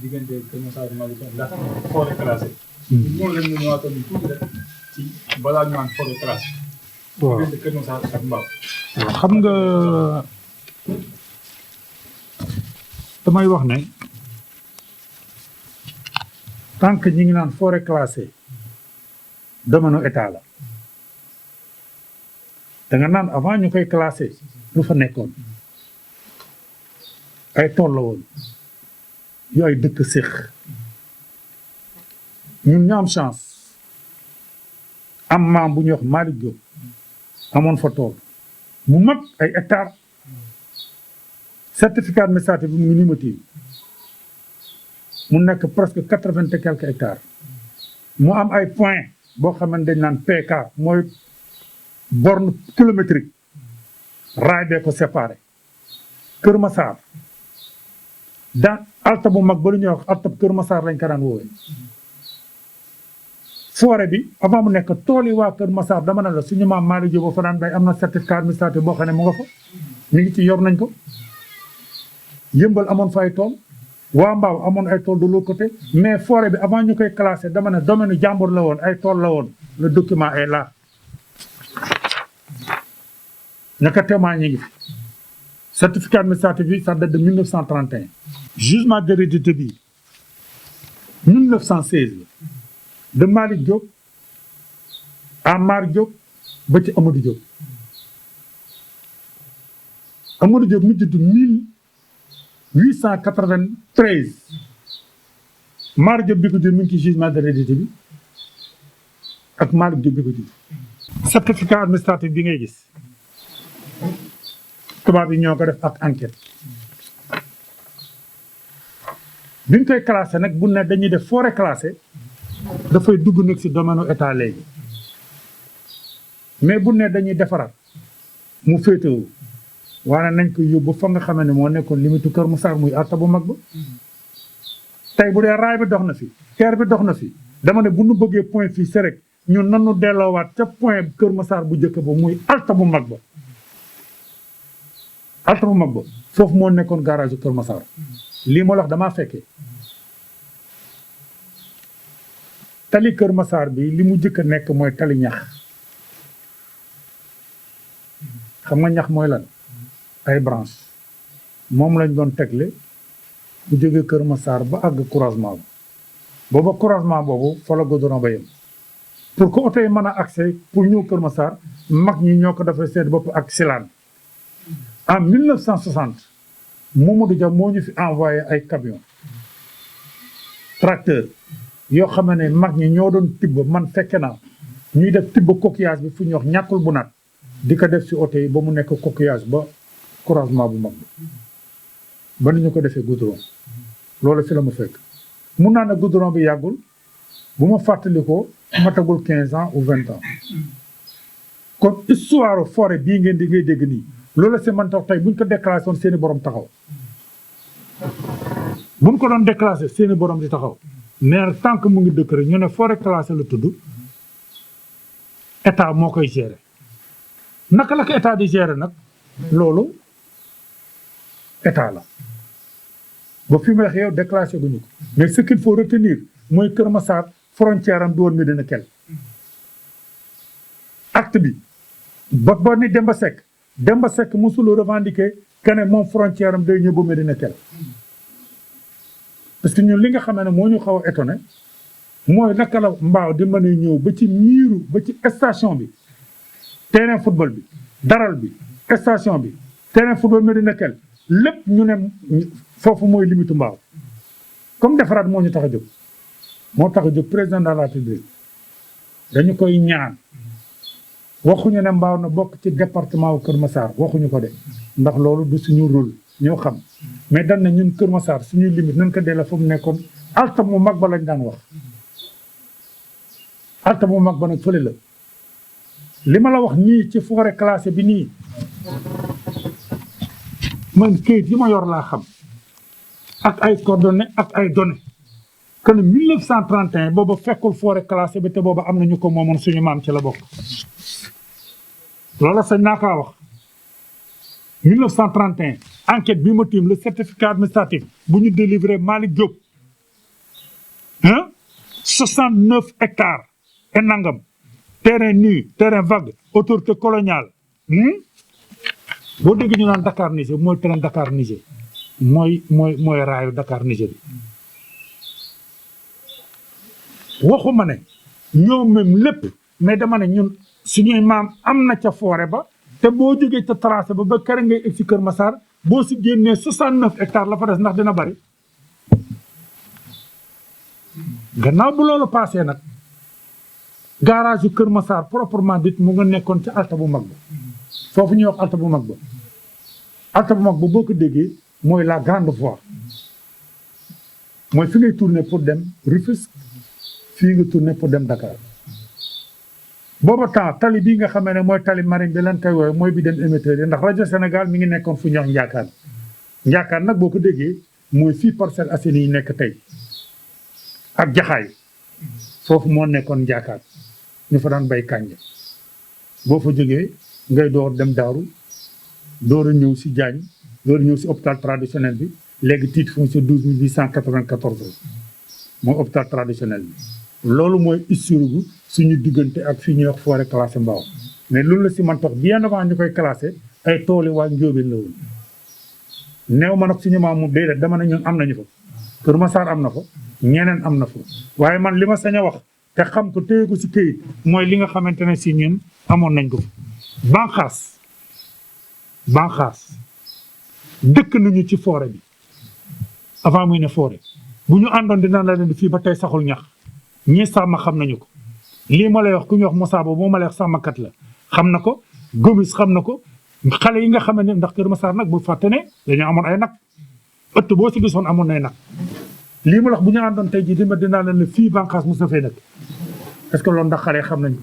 diggante Kër Massar Malika ndax forêt classée. ñoom lañ ñu ñëwaatoon ñu tuuti rek ci balaa ñu naan forêt classée. waaw diggante Kër Massar ak mbaaw. xam nga damay wax ne tant que ñi ngi naan forêt classée domaine état la da nga naan avant ñu koy classé lu fa nekkoon ay tool la woon yu ay dëkk séq ñun ñu am chance am maam bu ñuy wax Malick Diop amoon fa tool mu mag ay hectares certificat administratif bi mu ngi nimati mu nekk presque 80 et quelques hectares mu am ay point boo xamante dañ naan PK mooy borne kilométrique raay bee ko séparé Kër Massar daan alta bu mag ba lu ñuy wax alta Kër Massar lañ ko daan woowee forêt bi avant mu nekk tool yi waa Kër Massar dama ne la suñu maam Malick Diop fa daan bay am na certificat administratif boo xam ne mu nga fa ñu ngi ci yor nañ ko yëmbal amoon fa ay tool waa mbaaw amoon ay tool de l'autre côté mais forêt bi avant ñu koy classé dama ne domaine jàmbur la woon ay tool la woon le document est là ñaka témoigné ngi fi certificat administratif bi ça date de 1931 jugement d'hérédité bi 1916 la de Malick Diop à Mar Diop ba ci Amadou Diop Amadou Diop mu judd 1893 Mar Diop bi ko jur mi ngi ci jugement d'hérédité bi ak Malick Diop bi ko jur certificat administratif bi ngay gis tubaab yi ñoo ko def ak enquête bi ñu koy classé nag bu ne dañuy def forêt classée dafay dugg nag si domaine état léegi mais bu ne dañuy defaraat mu féetewu waaye nañ ko yóbbu fa nga xam ne moo nekkoon limitu Kër Massar muy atta bu mag ba tey bu dee raay bi dox na fi terre bi dox na fi dama ne bu nu bëggee point fii c'est rek ñun nanu delloowaat ca point Kër Massar bu njëkk ba muy alta bu mag ba alta bu mag ba foofu moo nekkoon garage Kër Massar lii ma la wax damaa fekkee tali Kër Massar bi li mu njëkk a nekk mooy tali ñax xam nga ñax mooy lan ay branche moom lañ doon tegle bu jógee Kër Massar ba àgg croisement ba booba croisement boobu fa la goudron ba yem pour que oto yi mën a accès pour ñëw Kër Massar mag ñi ñoo ko defee seen bopp ak silaan en 1960 Mamadou Dia moo ñu fi envoyé ay camion tracteur yoo xam ne mag ñi ñoo doon tibb man fekke naa ñuy def tibb coquillage bi fu ñuy wax ñàkkul bu naat di ko def si oto yi ba mu nekk coquillage ba croisement bu mag ba ni ñu ko defee goudron loolu fi la ma fekk mun naa ne goudron bi yàggul bu ma fàttalikoo matagul 15 ans ou 20 ans kon histoire forêt bii ngeen di ngay dégg nii loolu si man tax tey buñ ko déclassé woon seeni borom taxaw buñ ko doon déclassé seeni borom di taxaw mais tant que mu ngi dëkk rek ñu ne forêt classée la tudd état moo koy gérer naka la ko état di gérer nag loolu état la ba fi mu wax yow déclassé guñu ko mais ce qu'il faut retenir mooy Kër Massar frontière am du woon Médina Kell acte bi ba ni Demba Seck mosul revendiquer que ne moom frontière am day ñëw ba Médina Kell parce que ñun li nga xam ne moo ñu xaw a étonné mooy naka la mbaaw di mën a ñëw ba ci miiru ba ci station bi terrain football bi daral bi station bi terrain football Médina Kell lépp ñu ne foofu mooy limitu mbaaw comme defaraat moo ñu tax a jóg moo tax a jóg président de la République dañu koy ñaan waxuñu ne mbaaw na bokk ci département wu Kër Massar waxuñu ko de ndax loolu du suñu rôle ñoo xam mais dañ na ñun Kër Massar suñuy limite nañ ko delloo fa mu nekkoon alta mu mag ba lañ daan wax alta mu mag ba nag fële la li ma la wax nii ci forêt classée bi nii man këyit yi ma yor laa xam ak ay coordonnées ak ay données que ne 1931 booba fekkul forêt classée bi te booba am na ñu ko moomoon suñu maam ci la bokk loola sañ naa kaa wax 1931 enquête bi ma tiim le certificat administratif bu ñu délivré Malick Diop 69 hectares et nangam terrain nu terrain vague autorité coloniale boo dégg ñu naan Dakar Niger mooy terrain Dakar Niger mooy raayu Dakar Niger bi waxuma ne ñoom même lépp mais dama ne ñun suñuy maam am na ca forêt ba te boo jógee ca tracé ba kere ngay egg si Kër Massar boo si génnee 69 hectares la fa des ndax dina bari gannaaw bu loolu passé nag garage yu Kër Massar proprement dit mu nga nekkoon ca alta bu mag ba foofu ñuy wax alta bu mag ba alta bu mag ba boo ko déggee mooy la grande voie mooy fi ngay tourner pour dem Rufisque fii nga tourner pour dem Dakar booba temps tali bii nga xamee ne mooy tali marine bi lan koy woowe mooy bi dem émetteur yi ndax rajo Sénégal mi ngi nekkoon fu ñuy wax Njaakaan nag boo ko déggee mooy fii Parcelles Assainies yi nekk tey ak Jaxaay foofu moo nekkoon Njaakaan ñu fa daan bay kànja boo fa jógee ngay door dem Daaru door a ñëw si Diagne door a ñëw si hôpital traditionnel bi léegi titre foncier 12894 mooy hôpital traditionnel bi loolu mooy historique suñu diggante ak fi ñuy wax forêt classée mbaaw mais loolu la si man tax bien avant ñu koy classé ay tooli waa Njóobeen la woon neew ma nag suñu maam mu déedéet dama ne ñun am nañu fa Kër Massar am na fa ñeneen am na fa waaye man li ma sañ a wax te xam ko téye ko si këyit mooy li nga xamante ne si ñun amoon nañ ko fa banqaas dëkk nañu ci forêt bi avant muy ne forêt bu ñu àndoon dina la leen fii ba tey saxul ñax ñii sàmm xam nañu ko lii ma lay wax ku ñuy wax Moussa Ba moo ma lay wax sàmmkat la xam na ko Gomis xam na ko xale yi nga xam ne ndax Kër Massar nag bu fàtte ne dañoo amoon ay nag ëtt boo si gisoon amoon nay nag lii ma la wax bu ñu àndoon tey jii dinaa leen ne fii bànqaas mos na fay nag est-ce que loolu ndax xale yi xam nañ ko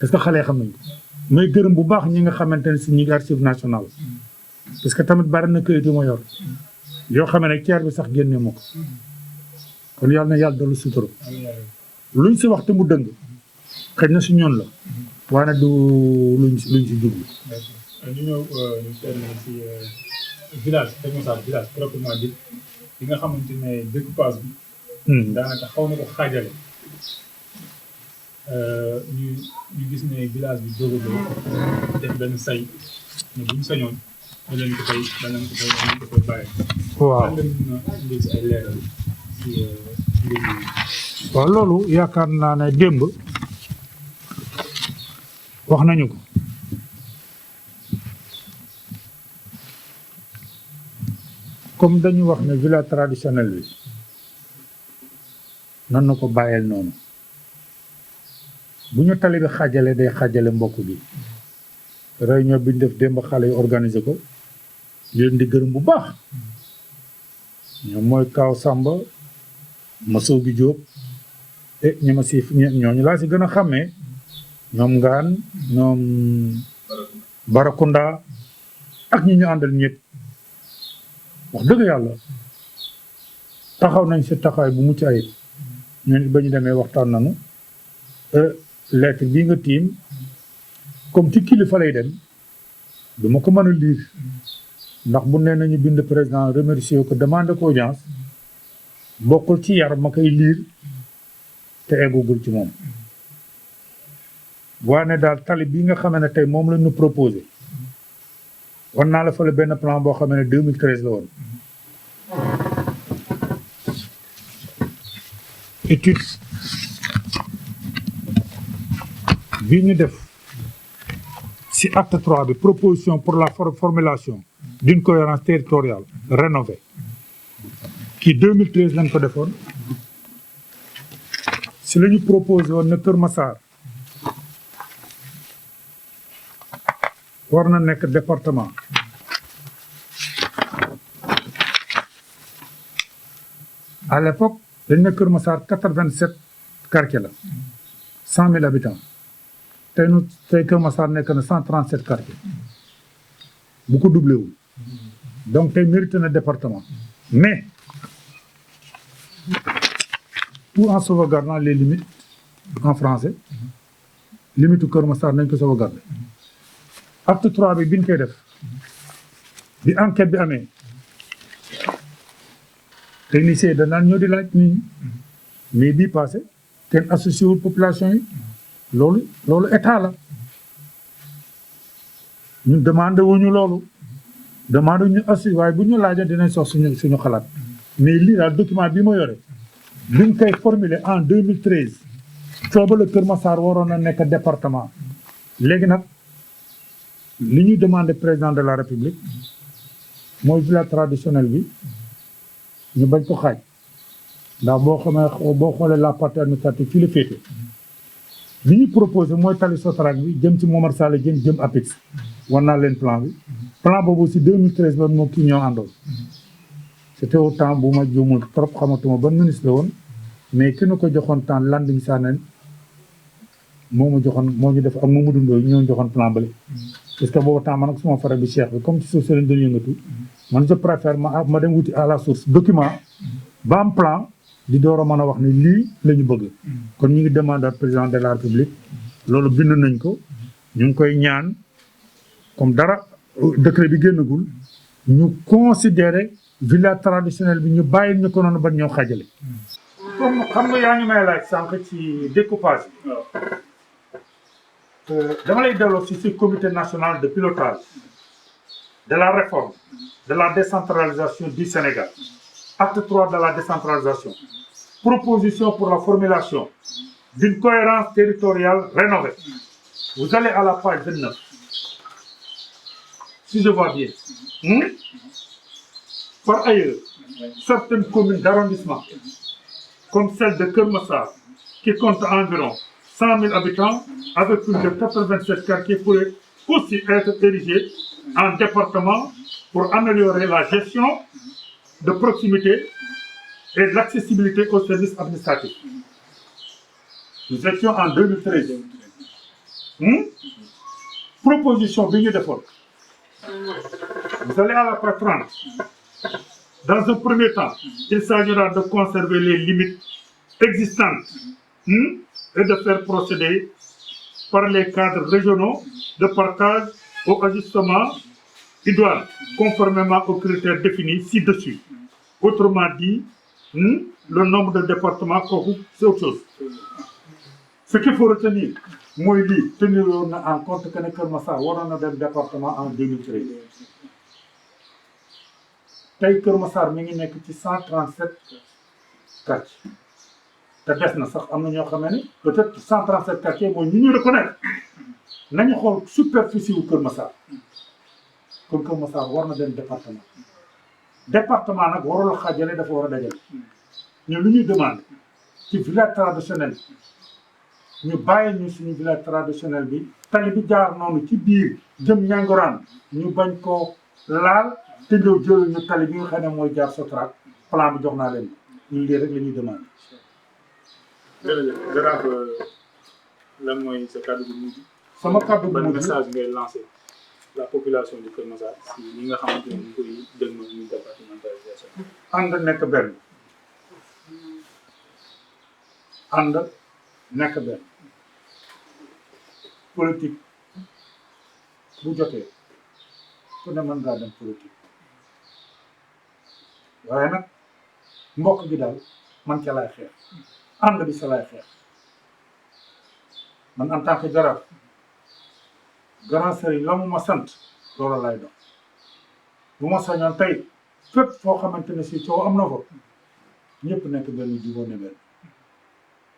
est-ce que xale yi xam nañ ko may gërëm bu baax ñi nga xamante ne si ñi ngi archive nationale parce que tamit bari na këyit yu ma yor yoo xam ne ceer bi sax génne ma ko kon yàlla na yàlla dalu sutura luñ si wax te mu dëng xëy na si ñoon la waaye du luñ si jublu. ñu ñëw ñu seetlu si village Kër Massar village proprement dit li nga xamante ne découpage bi. daanaka xaw na ko xaajale. ñu gis ne village bi doog a def benn say ne bu ñu sañoon danañ ko fay bàyyi. waaw indi si ay leeral si mbir mi. waaw loolu yaakaar naa ne démb wax nañu ko comme dañu wax ne village traditionnel bi nan na ko bàyyeel noonu bu ñu tali bi xaajale day xaajale mbokk gi réunion bi ñu def démb xale yi organiser ko leen di gërëm bu baax ñoom mooy Kaaw Samba Masoo gi Jóob ñi ma si ñooñu laa si gën a xàmmee ñoom Ngaan ñoom Barakunda ak ñi ñu àndal ñëpp wax dëgg yàlla taxaw nañ si taxawaay bu mucc ayib ñun ba ñu demee waxtaan nañu lettre bii nga tiim comme ci kilifa lay dem du ma ko mën a lire ndax bu nee nañu bind président remercier ko demande ko audience bokkul ci yar ma koy lire te eggugul ci moom waane daal tali bii nga xam ne tey moom la ñu proposé war naa la fale benn plan boo xam ne 2013 la woon étude bi ñu def ci acte 3 bi proposition pour la formulation d'une cohérence territoriale rénovée qui 2013 lañ ko defoon si la ñu proposé woon ne Kër Massar war na nekk département à l'époque dañ ne Kër Massar 87 quartiers la 100 000 habitants tey Kër Massar nekk na 137 quartiers bu ko doublé wul donc tey mérité na département mais tout en sauvegardant les limites en français limite Kër Massar nañ ko sauvegarder acte 3 bi biñ koy def bi enquête bi amee technicien danaan ñoo di laaj nit ñi mais bii passé kenn associé wul population yi loolu état la ñun demandé wuñu loolu demandé wuñu associé waaye bu ñu laajee dinañ sox suñu xalaat mais lii daal document bi ma yore biñ koy formulé en 2013 fooba la Kër Massar waroon a nekk département léegi nag li ñuy demandé président de la république mooy village traditionnel bi ñu bañ ko xaaj ndax boo xoolee la partie administrative fii la féete li ñu proposé mooy tali Sotrac bi jëm ci Momar Sall jëm APEX war naa leen plan bi plan boobu si 2013 la moo kii ñoo àndoon c'était au temps bu ma juumul trop xamatuma ban ministre la woon mais ki nu ko joxoon temps Landing Sané moo ñu def ak Mamadou Ndoye ñoo joxoon plan bële parce que boobu temps man ak suma frère bi Cheikh bi comme ci suuf si leen doon yëngatu man je préfère ma dem wuti à la source document ba am plan di door a mën a wax ni lii la ñu bëgg kon ñu ngi demandé président de la république loolu bind nañ ko ñu ngi koy ñaan comme dara décret bi génnagul ñu considérer village traditionnel bi ñu bàyyil ñu ko noonu ba ñoo xajale comme xam nga yaa ngi may laaj sànq ci découpage bi dama lay delloo ci comité national de pilotage de la réforme de la décentralisation du Sénégal acte 3 de la décentralisation proposition pour la formulation d'une cohérence territoriale rénovée vous allez à la page 29 si je vois bien par ailleurs certaines communes d'arrondissement comme celle de Kër Massar qui compte environ 100 000 habitants avec plus de 87 quartiers pourraient aussi être érigés en département pour améliorer la gestion de proximité et de l'accessibilité aux services administratifs. Nous étions en 2013. Proposition bi ñu defoon. Vous allez à la page 30. Dans un premier temps, il s'agira de conserver les limites existantes et de faire procéder par les cadres régionaux de partage au ajustement idoine, conformément aux critères définis ci-dessus. Autrement dit, le nombre de départements, c'est autre chose. Ce qu'il faut retenir, mooy lii tenir na en compte que ne Kër Massar waroon na dem département en 2013. tey Kër Massar mi ngi nekk ci 137 quartiers te des na sax am na ñoo xam ne peut-être 137 quartiers mooy ñu reconnaître nañu xool superficie wu Kër Massar kon Kër Massar war na dem département nag warul xaajale dafa war a dajale ñun lu ñuy demandé ci village traditionnel ñu bàyyi ñu suñu village traditionnel bi tali bi jaar noonu ci biir jëm Ñangoraan ñu bañ koo laal te ñëw jël ñu tali bi nga xam ne mooy jaar Sotrac plan bi jox naa leen ñun lii rek la ñuy demandé. jërëjëf jaraaf lan mooy sa kàddu bu mujj. sama kàddu bu ban mujj message ngay lancé la population du Kër Massar si ñi nga xamante ne ñu koy déglu ñu départementalisation. ànd nekk benn ànd nekk benn politique bu jotee ku ne mën ngaa dem politique waaye nag mbokk gi daal man ca laay xeex ànd bi sa laay xeex man en tant que jaraaf grand sëriñ la mu ma sant loolu lay dox bu ma sañoon tey fépp foo xamante ne si coow am na ko ñëpp nekk benn jubóo ne benn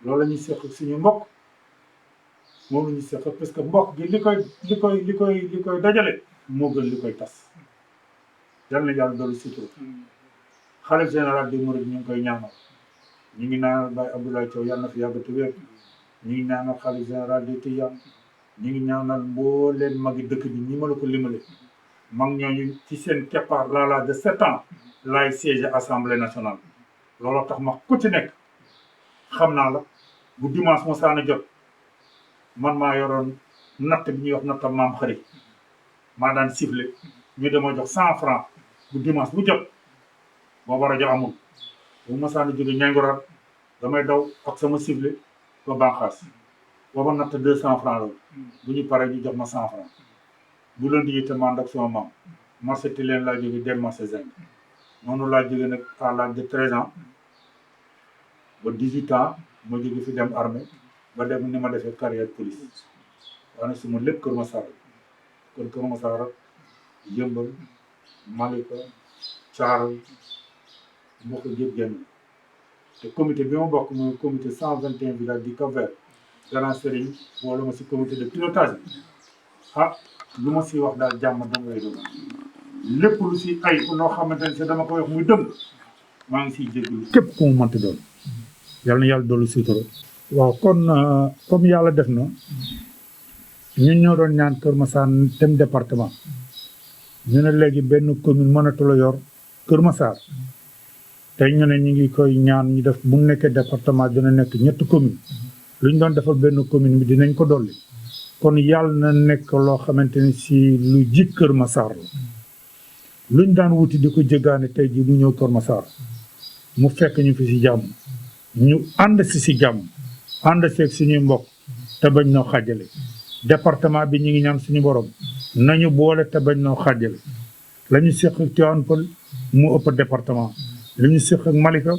loolu la ñuy seq suñu mbokk moom la ñuy seq parce que mbokk gi li koy dajale moo gën li koy tas yal na yàlla dolli sutura xalif général des mourides ñu ngi koy ñaanal ñu ngi ñaanal Baye Abdoulaye Thiaw yàlla na fi yàgg te wér ñu ngi ñaanal xalif général des Tidianes ñu ngi ñaanal mbooleen magi dëkk bi ñi ma la ko limale mag ñooñu ci seen keppaar l'âge de 7 ans laay siège assemblée nationale looloo tax ma ku ci nekk xam naa la bu dimanche mo saana jot man maa yoroon natt bi ñuy wax natta maam xëri maa daan sifflé ñu dema jox 100 francs bu dimanche bu jot booba rajo amul bu ma saana jóge Ñangoraan damay daw ak sama sifflé ba banqaas booba natt 200 francs la bu ñu paree ñu jox ma 100 francs bu leen di yitte man ak sama maam marché ti leen laa jóge dem marché zinc noonu laa jóge nag à l'âge de 13 ans ba 18 ans ma jóge fi dem armée ba dem ni ma defee carrière police waane suma lépp Kër Massar kon Kër Massar Yëmbal Malika Thiaroye mbokk yëpp génn te comité bi ma bokk mooy comité 121 village du Cap-Vert Grand Serigne wala ma si comité de pilotage ah lu ma si wax daal jàmm dam lay doon lépp lu si ay noo xamante ne si dama koy wax muy dëng maa ngi siy jégalu képp ku mu mënti doon yàlla na yàlla dolli sutura waaw kon comme yàlla def na ñun ñoo doon ñaan Kër Massar dem département ñu ne léegi benn commune mënatu la yor Kër Massar tey ñu ne ñu ngi koy ñaan ñu def bu nekkee département dina nekk ñetti commune lu ñu doon defal benn commune bi dinañ ko dolli kon yàlla na nekk loo xamante ni si lu ji Kër Massar la luñ daan wuti di ko jéggaane tey ji mu ñëw Kër Massar mu fekk ñu fi si jàmm ñu ànd si jàmm ànd seeg suñuy mbokk te bañ noo xàjjale département bi ñu ngi ñaan suñu borom nañu boole te bañ noo xàjjale la ñu séq ak Tivaouane Peulh mu ëpp département la ñu séq ak Malika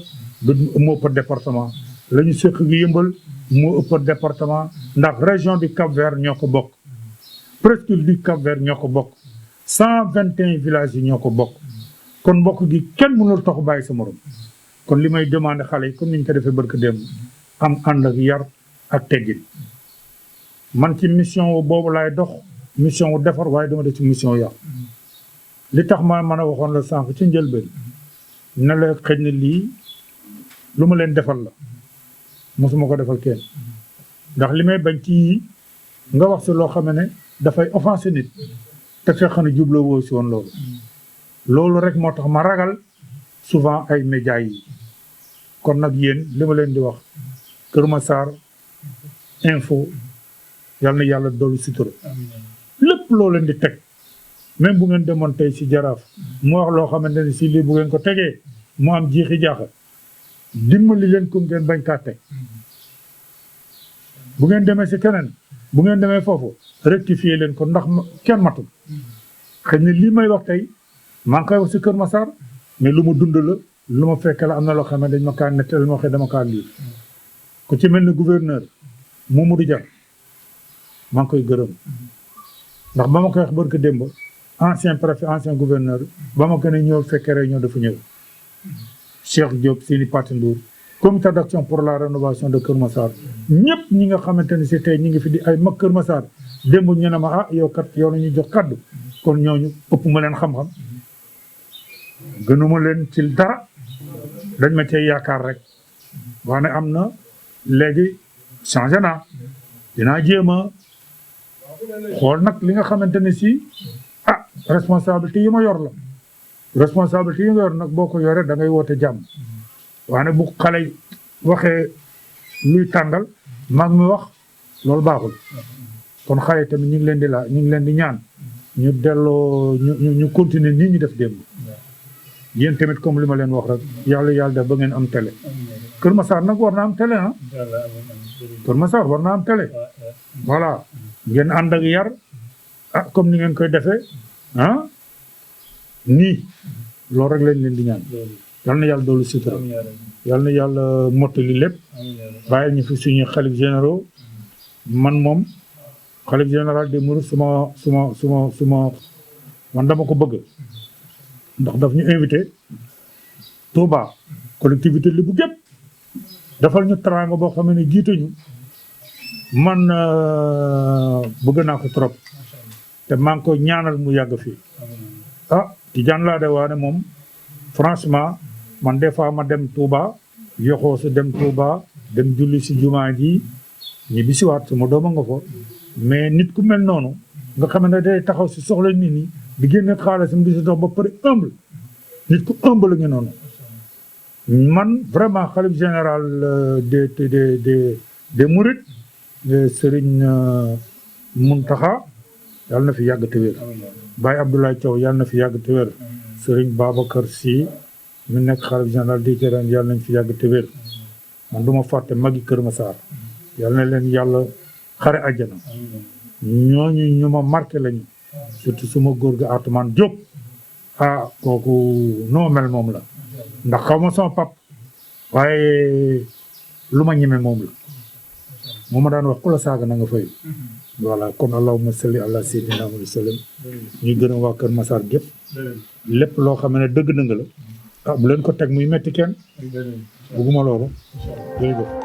mu ëpp département la ñu séq ak Yëmbal mu ëpp département ndax région du Cap-Vert ñoo ko bokk presqu'île du Cap-Vert ñoo ko bokk 121 villages yi ñoo ko bokk kon mbokk gi kenn mënul tax bàyyi sa morom kon li may demandé xale yi comme ni ñu ko defee barka démb am ànd ak yar ak teggin man ci mission boobu laay dox mission wu defar waaye dama def ci mission yar li tax ma mën a waxoon la sànq ci njëlbeen ne la xëy na lii lu ma leen defal la mosuma ko defal kenn ndax li may bañ ci yii nga wax si loo xam ne dafay offensé nit te fekk na jubloo woo si woon loolu rek moo tax ma ragal souvent ay médias yi kon nag yéen li ma leen di wax Kër Massar info yal na yàlla dolli sutura lépp loo leen di teg même bu ngeen demoon tey si jaraaf mu wax loo xamante ne si lii bu ngeen ko tegee mu am jiixi jaaxa dimbali leen ko ngeen bañ kaa teg bu ngeen demee si keneen bu ngeen demee foofu rectifier leen ko ndax kenn matul xëy na lii may wax tey maa ngi koy wax si Kër Massar mais lu ma dund la lu ma fekk la am na loo xam ne dañ ma kaa nettal ma waxee dama kaa lii ku ci mel ni gouverneur Mamadou Dia maa ngi koy gërëm ndax ba ma koy wax barka démb ancien préfet ancien gouverneur ba ma gën a ñëw fekkee réunion dafa ñëw Cheikh Diop Sini Paty Ndour comité d'action pour la rénovation de Kër Massar ñëpp ñi nga xamante ne si tey ñi ngi fi di ay mag Kër Massar démb ñu ne ma ah yow kat yow la ñuy jox kaddu kon ñooñu ëpp ma leen xam-xam gënuma leen ci dara dañ ma cee yaakaar rek waane am na léegi changé naa dinaa jéem a xool nag li nga xamante ne si responsabilité yi ma yor la responsabilité yi nga yor nag boo ko yoree da ngay woote jàmm waane bu xale waxee luy tàngal mag mi wax loolu baaxul kon xale tamit ñu ngi leen di ñu ngi leen di ñaan ñu delloo ñu continuer nii ñu def démb yéen tamit comme li ma leen wax rek yàlla def ba ngeen am télé Kër Massar nag war na am télé Kër Massar war na am télé voilà ngeen ànd ak yar comme ni ngeen koy defee nii loolu rek lañ leen di ñaan yal na yàlla doolu sutura yal na yàlla mottali lépp bàyyi ñu fi suñu xalif généraux man moom xalif général des mourides suma man dama ko bëgg ndax daf ñu invité Touba collectivité li bu gépp defal ñu teraanga boo xam ne jiite ñu man bëgg naa ko trop te maa ngi ko ñaanal mu yàgg fii Tijaan laa de waane moom franchement man des fois ma dem Touba yoxoo si dem Touba dem julli si jumaa ji ñibbi si waat sama dooma nga fa mais nit ku mel noonu nga xam ne day taxaw si soxla nit ñi di génne xaalisam di si dox ba pare humble nit ku humble la ñu noonu man vraiment xalif général des mourides Serigne Mountakha yàlla na fi yàgg te wér Baye Abdoulaye Thiaw yàlla na fi yàgg te wér Serigne Babacar Sy mi nekk xalif général di Tidiane yàlla nañ fi yàgg te wér man du ma fàtte magi Kër Massar yàlla na leen yàlla xare àjjana ñooñu ñu ma marqué lañu surtout suma góor ga Atoumane Diop kooku noo mel moom la ndax xaw ma sama pap waaye lu ma ñeme moom la moo ma daan wax ku la saaga na nga fay voilà kon allahumma salli ala sayyidina Muhammad sallam ñuy gërëm waa Kër Massar gépp lépp loo xam ne dëgg na nga la bu leen ko teg muy metti kenn bëgguma loolu jërëjëf